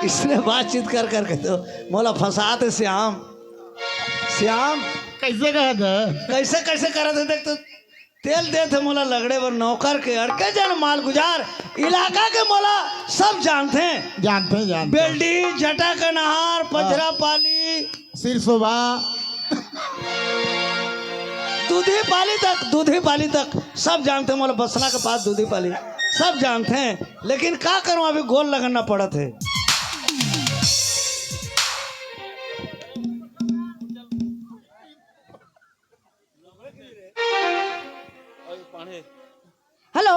इसने बातचीत कर करके तो मोला फंसाते श्याम। श्याम। कैसे कहा था? कैसे, कैसे करा थे? देख तो। तेल देथे मोला लगड़े बर नौकर के, अड़के जन मालगुजार, इलाका के मोला सब जानथे। जानथे, जानथे। बेलडी, जटा कनहार, पचरापाली, सिरसोवा, दूधीपाली तक, दूधीपाली तक सब जानथे मोला, बसना के पास दूधीपाली, सब जानथे। लेकिन का करूं, अभी गोल लगना पड़त हे। हेलो,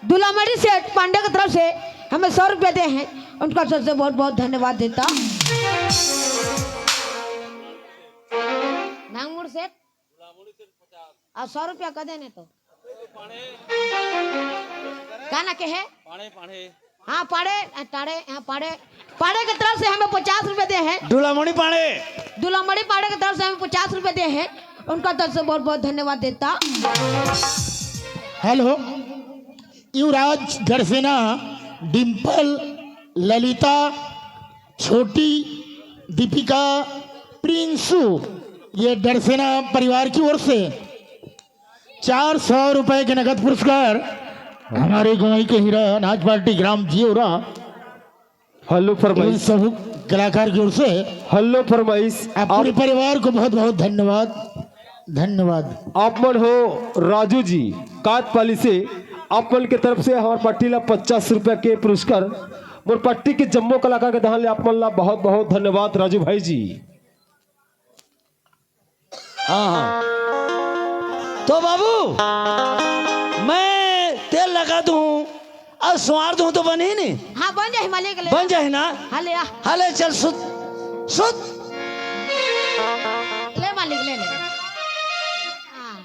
दुलामड़ी सेठ पांडे की तरफ से हमें सौ रुपया दे हैं, उनका तरफ से बहुत बहुत धन्यवाद देता। नांगमुड़ सेठ, और सौ रुपया का देने तो का ना के है? हाँ, पाड़े, अ, टाड़े, हाँ, पाड़े, पाड़े के तरफ से हमें पचास रुपए दे हैं। दुलामणि पाड़े। दुलामणि पाड़े के तरफ से हमें पचास रुपए दे हैं। उनका तरफ से बहुत बहुत धन्यवाद देता। हेलो, युवराज डरसेना, डिम्पल, ललिता, छोटी, दीपिका, प्रिंसू, ये डरसेना परिवार की ओर से चार सौ रुपए के नगद पुरस्कार हमारे गंवई के हीरा अनाज पार्टी ग्राम जियोरा हेलो इन फरमाइश। सब कलाकार की ओर से हेलो फरमाइश। आप पूरे आप, परिवार को बहुत बहुत धन्यवाद, धन्यवाद। आप मन हो राजू जी कातपाली से, आप मन के तरफ से हमार पार्टी ला पचास रुपया के पुरस्कार। मोर पार्टी के जम्मो कलाकार के दहान ले आप मन ला बहुत बहुत धन्यवाद राजू भाई जी। हाँ, हाँ। तो बाबू, मैं तेल लगा दूं और सुवार दूं तो बनी नहीं? हाँ, बन जाही मालिक, ले। बन जाही ना? हाँ, ले आ। हाँ, ले चल, सुत, सुत। ले मालिक, ले, ले। हाँ।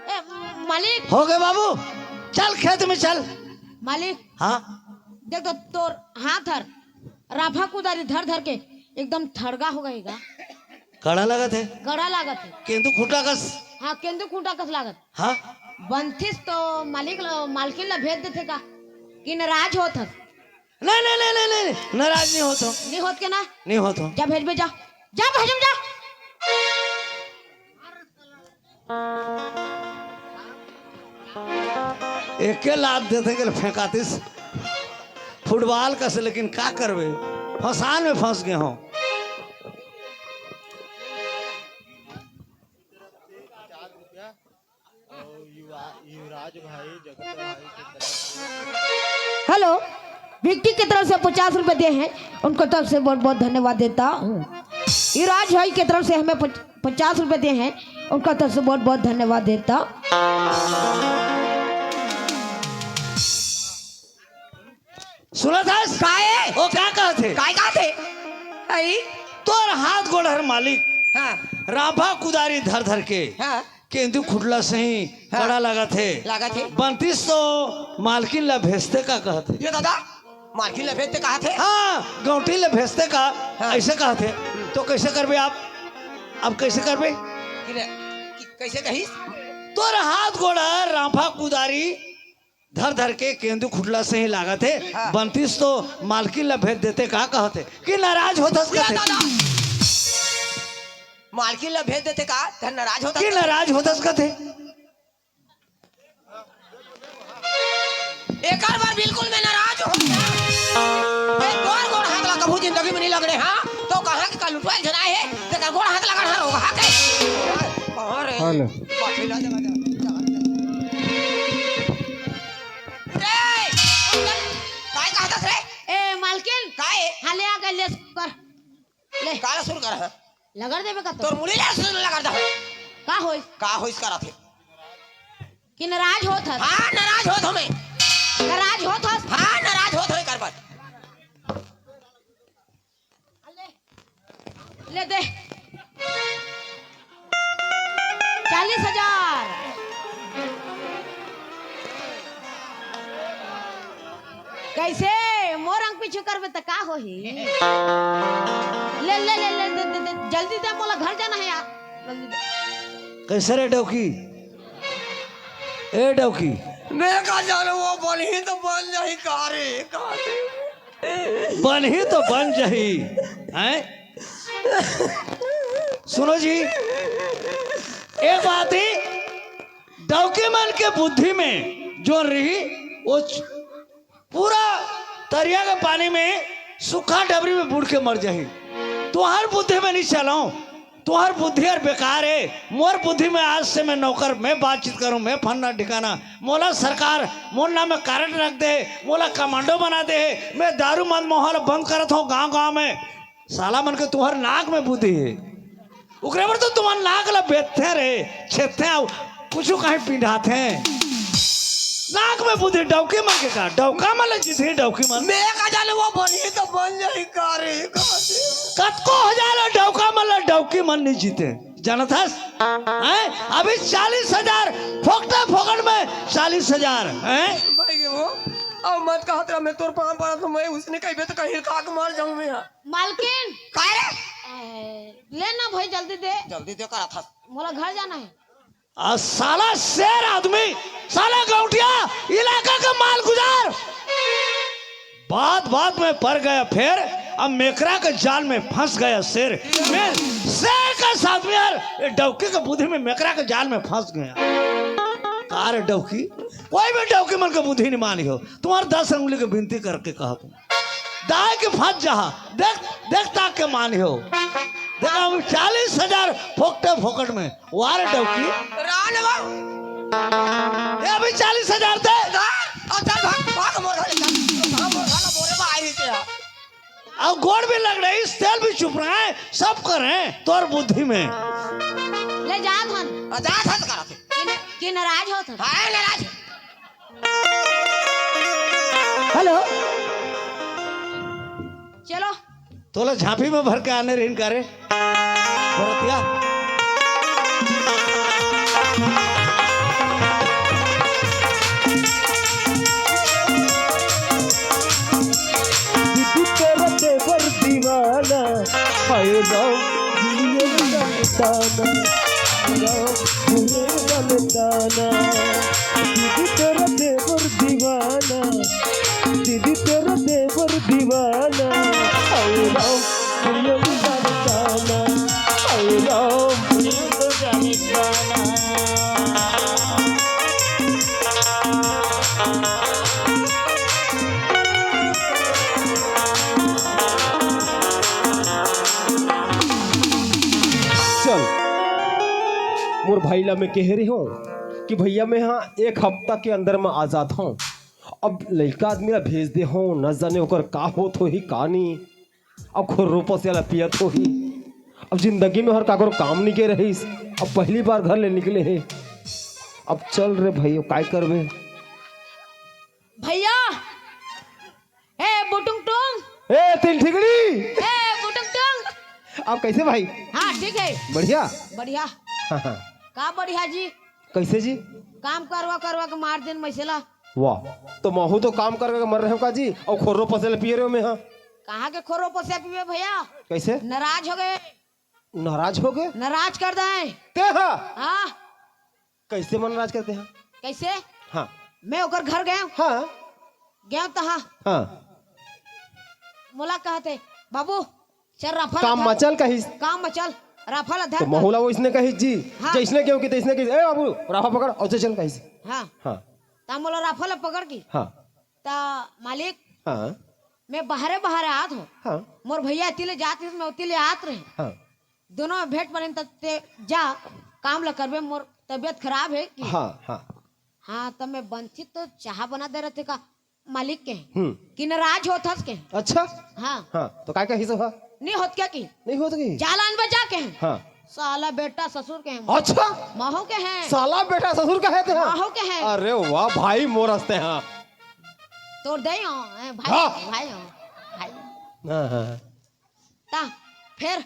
ए, मालिक। हो गए बाबू, चल खेत में चल। मालिक। हाँ। देख तो तोर हाथ हर राफा कुदारी धर धर के एकदम थड़गा हो गए गा। कड़ा लागत हे। कड़ा लागत हे। केंदू खूंटा कस। हाँ, केंदू खूंटा कस लागत। हाँ। बनतीस तो मालिक ल-, मालकिन ला भेज देथे का? कि नाराज होत हस? नहीं, नहीं, नहीं, नहीं, नहीं, नाराज नहीं होत हो। नहीं होत के ना? नहीं होत हो। जा भेजबे, जा। जा भेजम, जा। एके लात देथे के फेंकातीस फुटबॉल कस, लेकिन का करबे, फंसान में फंस गए हो। हेलो, विक्की की तरफ से पचास रुपए दिए हैं, उनको तरफ से बहुत बहुत धन्यवाद देता हूँ। युवराज भाई की तरफ से हमें पच-, पचास रुपए दिए हैं, उनका तरफ से बहुत बहुत धन्यवाद देता। सुनत हस? काय? ओ का कहत हे? काय कहत हे? आई? तोर हाथ गोड़ हर मालिक। हाँ। राफा कुदारी धर धर के। हाँ। केंदू खुटला सही हाँ। कड़ा लागत हे। लागत हे। बनतीस तो मालकिन ला भेजते का कहत हे? ये दादा, मालकिन ला भेजते कहत हे? हाँ, गौंटी ला भेजते का हाँ। ऐसे कहत हे। तो कैसे करबे आप? अब कैसे करबे? कि ले, कि कैसे कहिस? तोर हाथ गोड़ हर राफा कुदारी धर धर के केंदू खुटला सही लागत हे। हाँ। बनतीस तो मालकिन ला भेज देते का कहत हे? कि नाराज होत हस ये कहत हे? दादा, मालकिन ला भेज देते का? त नाराज होत हस कि कहत हे? नाराज होत हस कहत हे? एकर बर बिल्कुल मैं नाराज हूँ। मैं तोर गोड़ हाथ ला कभू जिंदगी में नहीं लगने, हाँ? तो कहाँ के का लुटवाए झनाए हे? तेकर गोड़ हाथ ला गढ़ा होगा, हाँ के? कहाँ रे? हेलो। बाप रे, ला दे, ला दे, ला दे। रे, काय कहत हस रे? ए, मालकिन। काय? हाँ, ले आ गए, ले कर। ले। काला सुरू कर, हाँ? लगड़ देबे का तो? तोर मुड़ी ला सुरू लगड़ दे। का होइस? का होइस करत हे? कि नाराज होत हस? हाँ, नाराज होत हूँ मैं। नाराज होत हस? हाँ, नाराज होत हूँ एकर बर। ले, ले दे। चालीस हजार। कैसे? मोर अंग पीछू करबे त का होही? ले, ले, ले, ले, दे, दे, दे, जल्दी दे, मोला घर जाना हे यार। जल्दी दे। कैसे रे डौकी? ए डौकी। मैं का जानों, वो बनही त बन जाही का रे, का रे? बनही त बन जाही, हैं? सुनो जी, एक बात ही, डौकी मन के बुद्धि में जो रही, वो च-, पूरा तरिया के पानी में, सूखा डबरी में बूड़ के मर जाही। तुहार बुद्धि में नहीं चलंव, तुहार बुद्धि हर बेकार हे। मोर बुद्धि में आज से मैं नौकर, मैं बातचीत करूं, मैं फन्ना ठिकाना, मोला सरकार मोर नाम में कारड रख दे, मोला कमांडो बना दे, मैं दारू मद मौहा ल बंद करत हंव गांव गांव में। साला मन के तुहर नाक में बुद्धि हे, ओकरे बर तो तुमन नाक ल बेचथे रे, छेदथे, अउ कुछु कहीं पिंधाथे। नाक में बुद्धि डौकी मन के का? डौका मन ल जीतही डौकी मन। मैं का जानों, वो बनही त बन जाही का रे, का रे? कतको हो जाय ल डौका मन ल डौकी मन नहीं जीते, जानत हस? हैं? अभी चालीस हजार, फोकटे फोकट में चालीस हजार, हैं? भाई वो, अब मत कहत रह, मैं तोर पाँव पड़त हंव, मैं उसने कहिबे त कहीं खा के मर जाऊं मैं यहाँ। मालकिन। का रे? ए, ले ना भाई, जल्दी दे। जल्दी दे, करत हस। मोला घर जाना हे। आ साला शेर आदमी, साला गौंटिया, इलाका का मालगुजार। बात बात में पर गया फेर, अब मेकरा के जाल में फंस गया शेर। मैं शेर का आदमी यार, ये डौकी के बुद्धि में मेकरा के जाल में फंस गया। का रे डौकी, कोई भी डौकी मन के बुद्धि नहीं मानी हो, तुहर दस अंगुली के बिनती करके कहा तुम। दाय के फंस जहा, देख, देख ताक के मानी हो। देख, अभी चालीस हजार फोकटे फोकट में। वाह रे डौकी। रान बा। ए, अभी चालीस हजार दे। और चल भाग, भाग मोर घर से। भाग मोर घर से, मोरे बा आई से। अब गोड़ भी लग रही, तेल भी चुप रहा है, सब कर रहे हैं तोर बुद्धि में। ले जात हन। आ, जात हन करा थे। कि न-, कि नाराज होत हन। हाँ, नाराज। हेलो। चलो। तोला झांपी में भर के आने रहिन का रे? भरतिया। दीदी तोरा देवर दीवाना, हाय राम, जिए मदन ताना, राम, जिए मदन ताना। दीदी तोरा देवर दीवाना, दीदी तोरा देवर दीवाना, हाय राम, जिए मदन ताना, हाय राम, जिए मदन ताना। चल, मोर भाई ला मैं कहे रहे हंव कि भैया मैं हा एक हफ्ता के अंदर में आ जात हंव। अब लइका आदमी ला भेज दे हंव, न जाने ओकर का होत होही, का नहीं। अब खुर्रो पोसे ला पियत होही। अब जिंदगी में हर काकरो काम नहीं के रहीस, अब पहली बार घर ले निकले हे। अब चल रे भाई, अब काय करबे? भैया, ए बुटुंग टुंग। ए तिल ठिकड़ी। ए बुटुंग टुंग। अब कैसे भाई? हाँ, ठीक है। बढ़िया? बढ़िया। हाँ, हाँ। का बढ़िया जी? कैसे जी? काम करवा करवा के मार देन मइसे ला। वाह, तो महू तो काम करके मर रहे हो का जी, और खोरो पसे ले पिए रहे हो मैं, हाँ? कहाँ के खोरो पसे पिए भैया? कैसे? नाराज हो गए। नाराज हो गए? नाराज कर दे। ते हाँ? हाँ। कैसे मन नाराज करते हैं? कैसे? हाँ। मैं ओकर घर गया। हाँ। गया तो हाँ। हाँ। मोला कहते, "बाबू, चल राफा ला काम धर।" मचल कहिस। काम मचल, राफा ला धर तो कर। महुला वो इसने कहिस जी, हाँ। जैसने क्यों कि तैसने कहिस, "ए बाबू, राफा पकड़, और चल," कहिस। हाँ। हाँ। ता मोला राफा ला पकड़ की। हाँ। ता मालिक, हाँ। मैं बाहरे बाहरे आत हूँ। हाँ। मोर भैया एती ले जात रहिस, मैं ओती ले आत रहे। हाँ। दोनों में भेंट पड़े, त ते जा, काम ला करबे, मोर तबीयत खराब है कि? हाँ, हाँ। हाँ, त मैं बनती तो चाहा बना दे रहे थे का मालिक के। हम्म। कि नाराज होत हस के। अच्छा? हाँ। हाँ, तो काय कहिस हा? नहीं होत क्या की? नहीं होत की? जा लान बजा के हैं। हाँ। साला बेटा ससुर के हैं। अच्छा? महू के हैं। साला बेटा ससुर का है ते हाँ? महू के हैं। अरे वाह भाई, मोर हंसते हाँ। तोर दे हो, ए, भाई, हाँ। भाई हो, भाई। हाँ, हाँ, हाँ। ता, फिर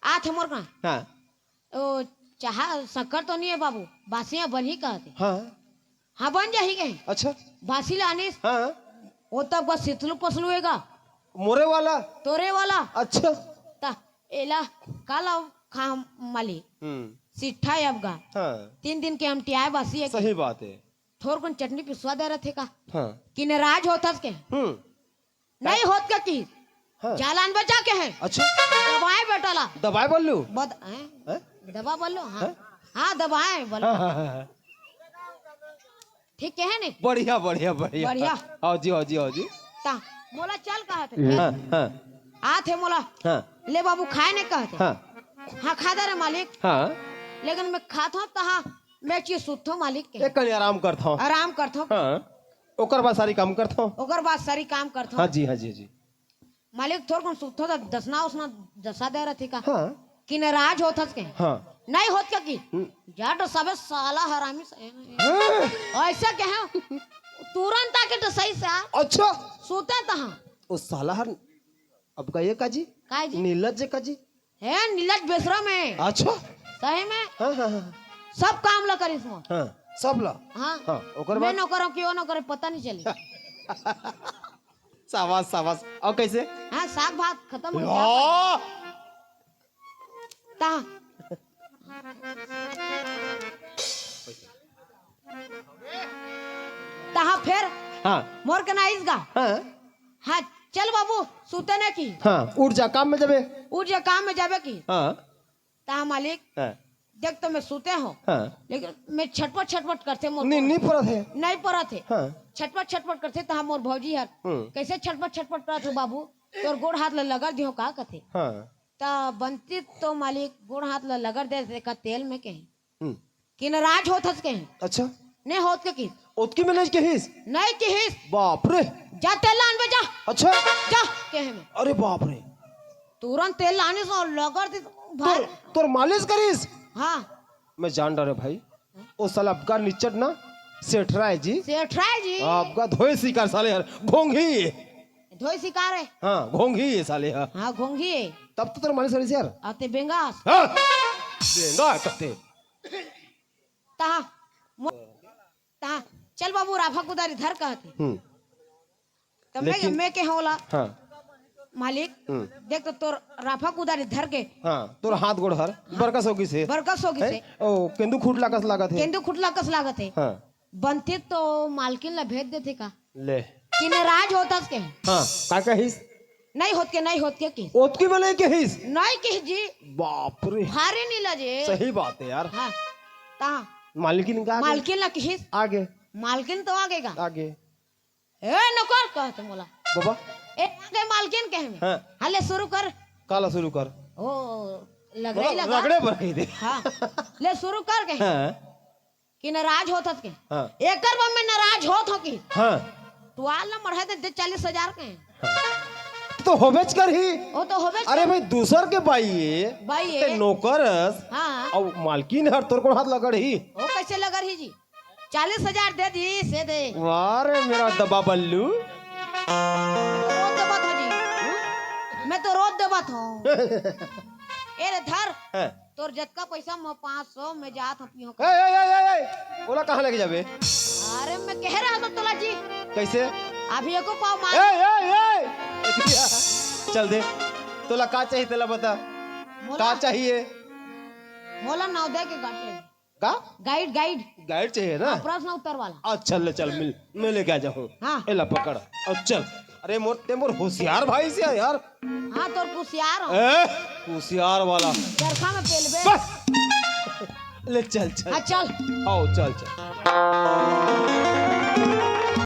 आत हे मोर का? हाँ। ओ, चाहा शक्कर तो नहीं है बाबू, बासियां बनही कहते। हाँ। हाँ, बन जाही के। अच्छा। बासी लानिस। हाँ। वो तो अबका सितलू पसलू हेगा। मोरे वाला? तोरे वाला। अच्छा। ता एला का लाव खा मालिक? हम्म। सिट्ठा हे अबका। हाँ। तीन दिन के हम टियाए बासी हे। सही बात हे। थोरकुन चटनी पिसवा दे रथे का? हाँ। कि नाराज होथस के? हम्म। नहीं होत का कि? हाँ। जा लान बजा के हे। अच्छा। दबाए बेटा ला। दबाए बल्लू? बद-, हैं? हैं? दबा बल्लू? हाँ। हैं? हाँ, दबाए बल्लू। हाँ, हाँ, हाँ, हाँ। ठीक हे नहीं? बढ़िया, बढ़िया, बढ़िया। बढ़िया। आओ जी, आओ जी, आओ जी। ता, मोला चल कहत हे। हाँ, हाँ। आत हे मोला। हाँ। ले बाबू, खाए नहीं कहत हे। हाँ। हाँ, खा दे रे मालिक। हाँ। लेकिन मैं खात हूँ, तहाँ मैं चीज सुतथो मालिक के। एक कनी आराम करत हूँ। आराम करत हूँ। हाँ। ओकर बाद सारी काम करत हूँ। ओकर बाद सारी काम करत हूँ। हाँ जी, हाँ जी, हाँ जी। मालिक थोरकुन सुतथो त दसना उसना दसा दे रथे का? हाँ। कि नाराज होथस के? हाँ। नहीं होत का कि? हम्म। जा तो सबे साला हरामी से। हाँ। ऐसा के हे? तुरंत आके तो सही से आ। अच्छा। सुते तहाँ। ओ साला हर, अबका ये का जी? का जी? नीलज का जी? हे नीलज बेसरम हे। अच्छा। सही में? हाँ, हाँ, हाँ। सब काम ला करिस मोर। हाँ, सब ला। हाँ। हाँ, ओकर मैं बाद? नौकर हूँ कि वो नौकर हे, पता नहीं चले। शाबाश, शाबाश। अउ कइसे? हाँ, साग भात खतम हो गया। हाँ। ता। तहाँ फेर हाँ। मोर के नाइस गा। हाँ। हाँ, चल बाबू, सुते नहीं कि। हाँ, उठ जा, काम में जाबे। उठ जा, काम में जाबे कि। हाँ। तहाँ मालिक, हाँ। देख तो मैं सुते हूँ, हाँ। लेकिन मैं छटपट छटपट करथे मोर नहीं, गोड़। नहीं परत हे। नहीं परत हे। हाँ। छटपट छटपट करथे, तहाँ मोर भौजी हर। हम्म। कइसे छटपट छटपट करत हो बाबू? तोर गोड़ हाथ ला लगल दिहो का कथे? हाँ। त बंती तो मालिक गोड़ हाथ ला लगल दे, देखा तेल में कहे। हम्म। कि नाराज होथस कहे। अच्छा। नहीं होत के किस? ओतकी में नहीं कहिस? नहीं कहिस। बाप रे। जा तेल लान बे जा। अच्छा। जा कहे में। अरे बाप रे। तुरंत तेल लानिस अउ लगल दिस तोर, भर। तोर मालिस करिस? हाँ। मैं जान डरे भाई, ओ साला अबका निच्चट ना सेठरा हे जी। सेठरा हे जी। अबका धोए सिकार साले हर, घोंघी। धोए सिकार हे। हाँ, घोंघी हे साले हर। हाँ, घोंघी हे। तब तो तोर मालिस करिस यार। आते बेंगास। हाँ, बेंगा कते। तहाँ, मो-, तहाँ, चल बाबू, राफा कुदारी धर कहत हे। हम्म। त मैं, लेकिन मैं के हौला, हाँ। मालिक, हम्म। देख तो तोर राफा कुदारी धर के। हाँ, तोर हाथ गोड़ हर, हाँ। बरकस हो गिस हे। बरकस हो गिस हे। हैं? ओ, केंदू खूंट ला कस लागत हे। केंदू खूंट ला कस लागत हे। हाँ। बनते तो मालकिन ला भेज देथे का? ले। कि नाराज होथस के? हाँ, का कहिस? नहीं होत के, नहीं होत के कि? ओतकी में नहीं कहिस? नहीं कहिस जी। बाप रे। भारी नहीं लजे। सही बात हे यार। हाँ। ता मालकिन का आगे? मालकिन ला कहिस। आगे। मालकिन तो आगे गा। आगे। ए नौकर कहत मोला। बाबा। ए आगे मालकिन कहे में। हाँ। हाँ, ले शुरू कर। काला शुरू कर। ओ, लग रही मतलब लगा। रगड़े बर कहि दे। हाँ। ले शुरू कर कहे। हाँ। कि नाराज होत हस के। हाँ। एकर बर मैं नाराज होत हूँ कि। हाँ। टुवाल ला मढ़ा दे, दे चालीस हजार के। हाँ। तो होबेच करही। वो तो होबेच अरे कर- भाई, दूसर के बाई हे। बाई हे। ते नौकर हस। हाँ। अउ मालकिन हर तोर गोड़ हाथ लगड़ही। वो कइसे लगड़ही जी? चालीस हजार दे दिस, ये दे। वाह रे मेरा दबा बल्लू। मैं तो रोज देवत हूँ जी। मैं तो रोज देवत हूँ। ए रे धर, हैं। तोर जतका पैसा म पाँच सौ में जात हूँ पीहूँ ए, का। ए, ए, ए, ए, ओला कहाँ लेके जाबे? अरे मैं कह रहा था तोला जी। कइसे? अभी एको पाव मार। ए, ए, ए! चल दे। तोला का चाही तेला बता। मोला का चाहिए? मोला नवोदय के गाड़ी। का? Guide, guide. गाइड चाहिए ना? हाँ, प्रश्न उत्तर वाला। अच्छा, ले चल, मिल, मैं लेके आ जाऊँ। हाँ। एला पकड़, अउ चल। अरे मोर, ते मोर होशियार भाई से यार। हाँ, तोर कुशियार हो। ए, कुशियार वाला। चरखा में पेलबे। बस। ले चल, चल। हाँ, चल। आओ, चल, चल।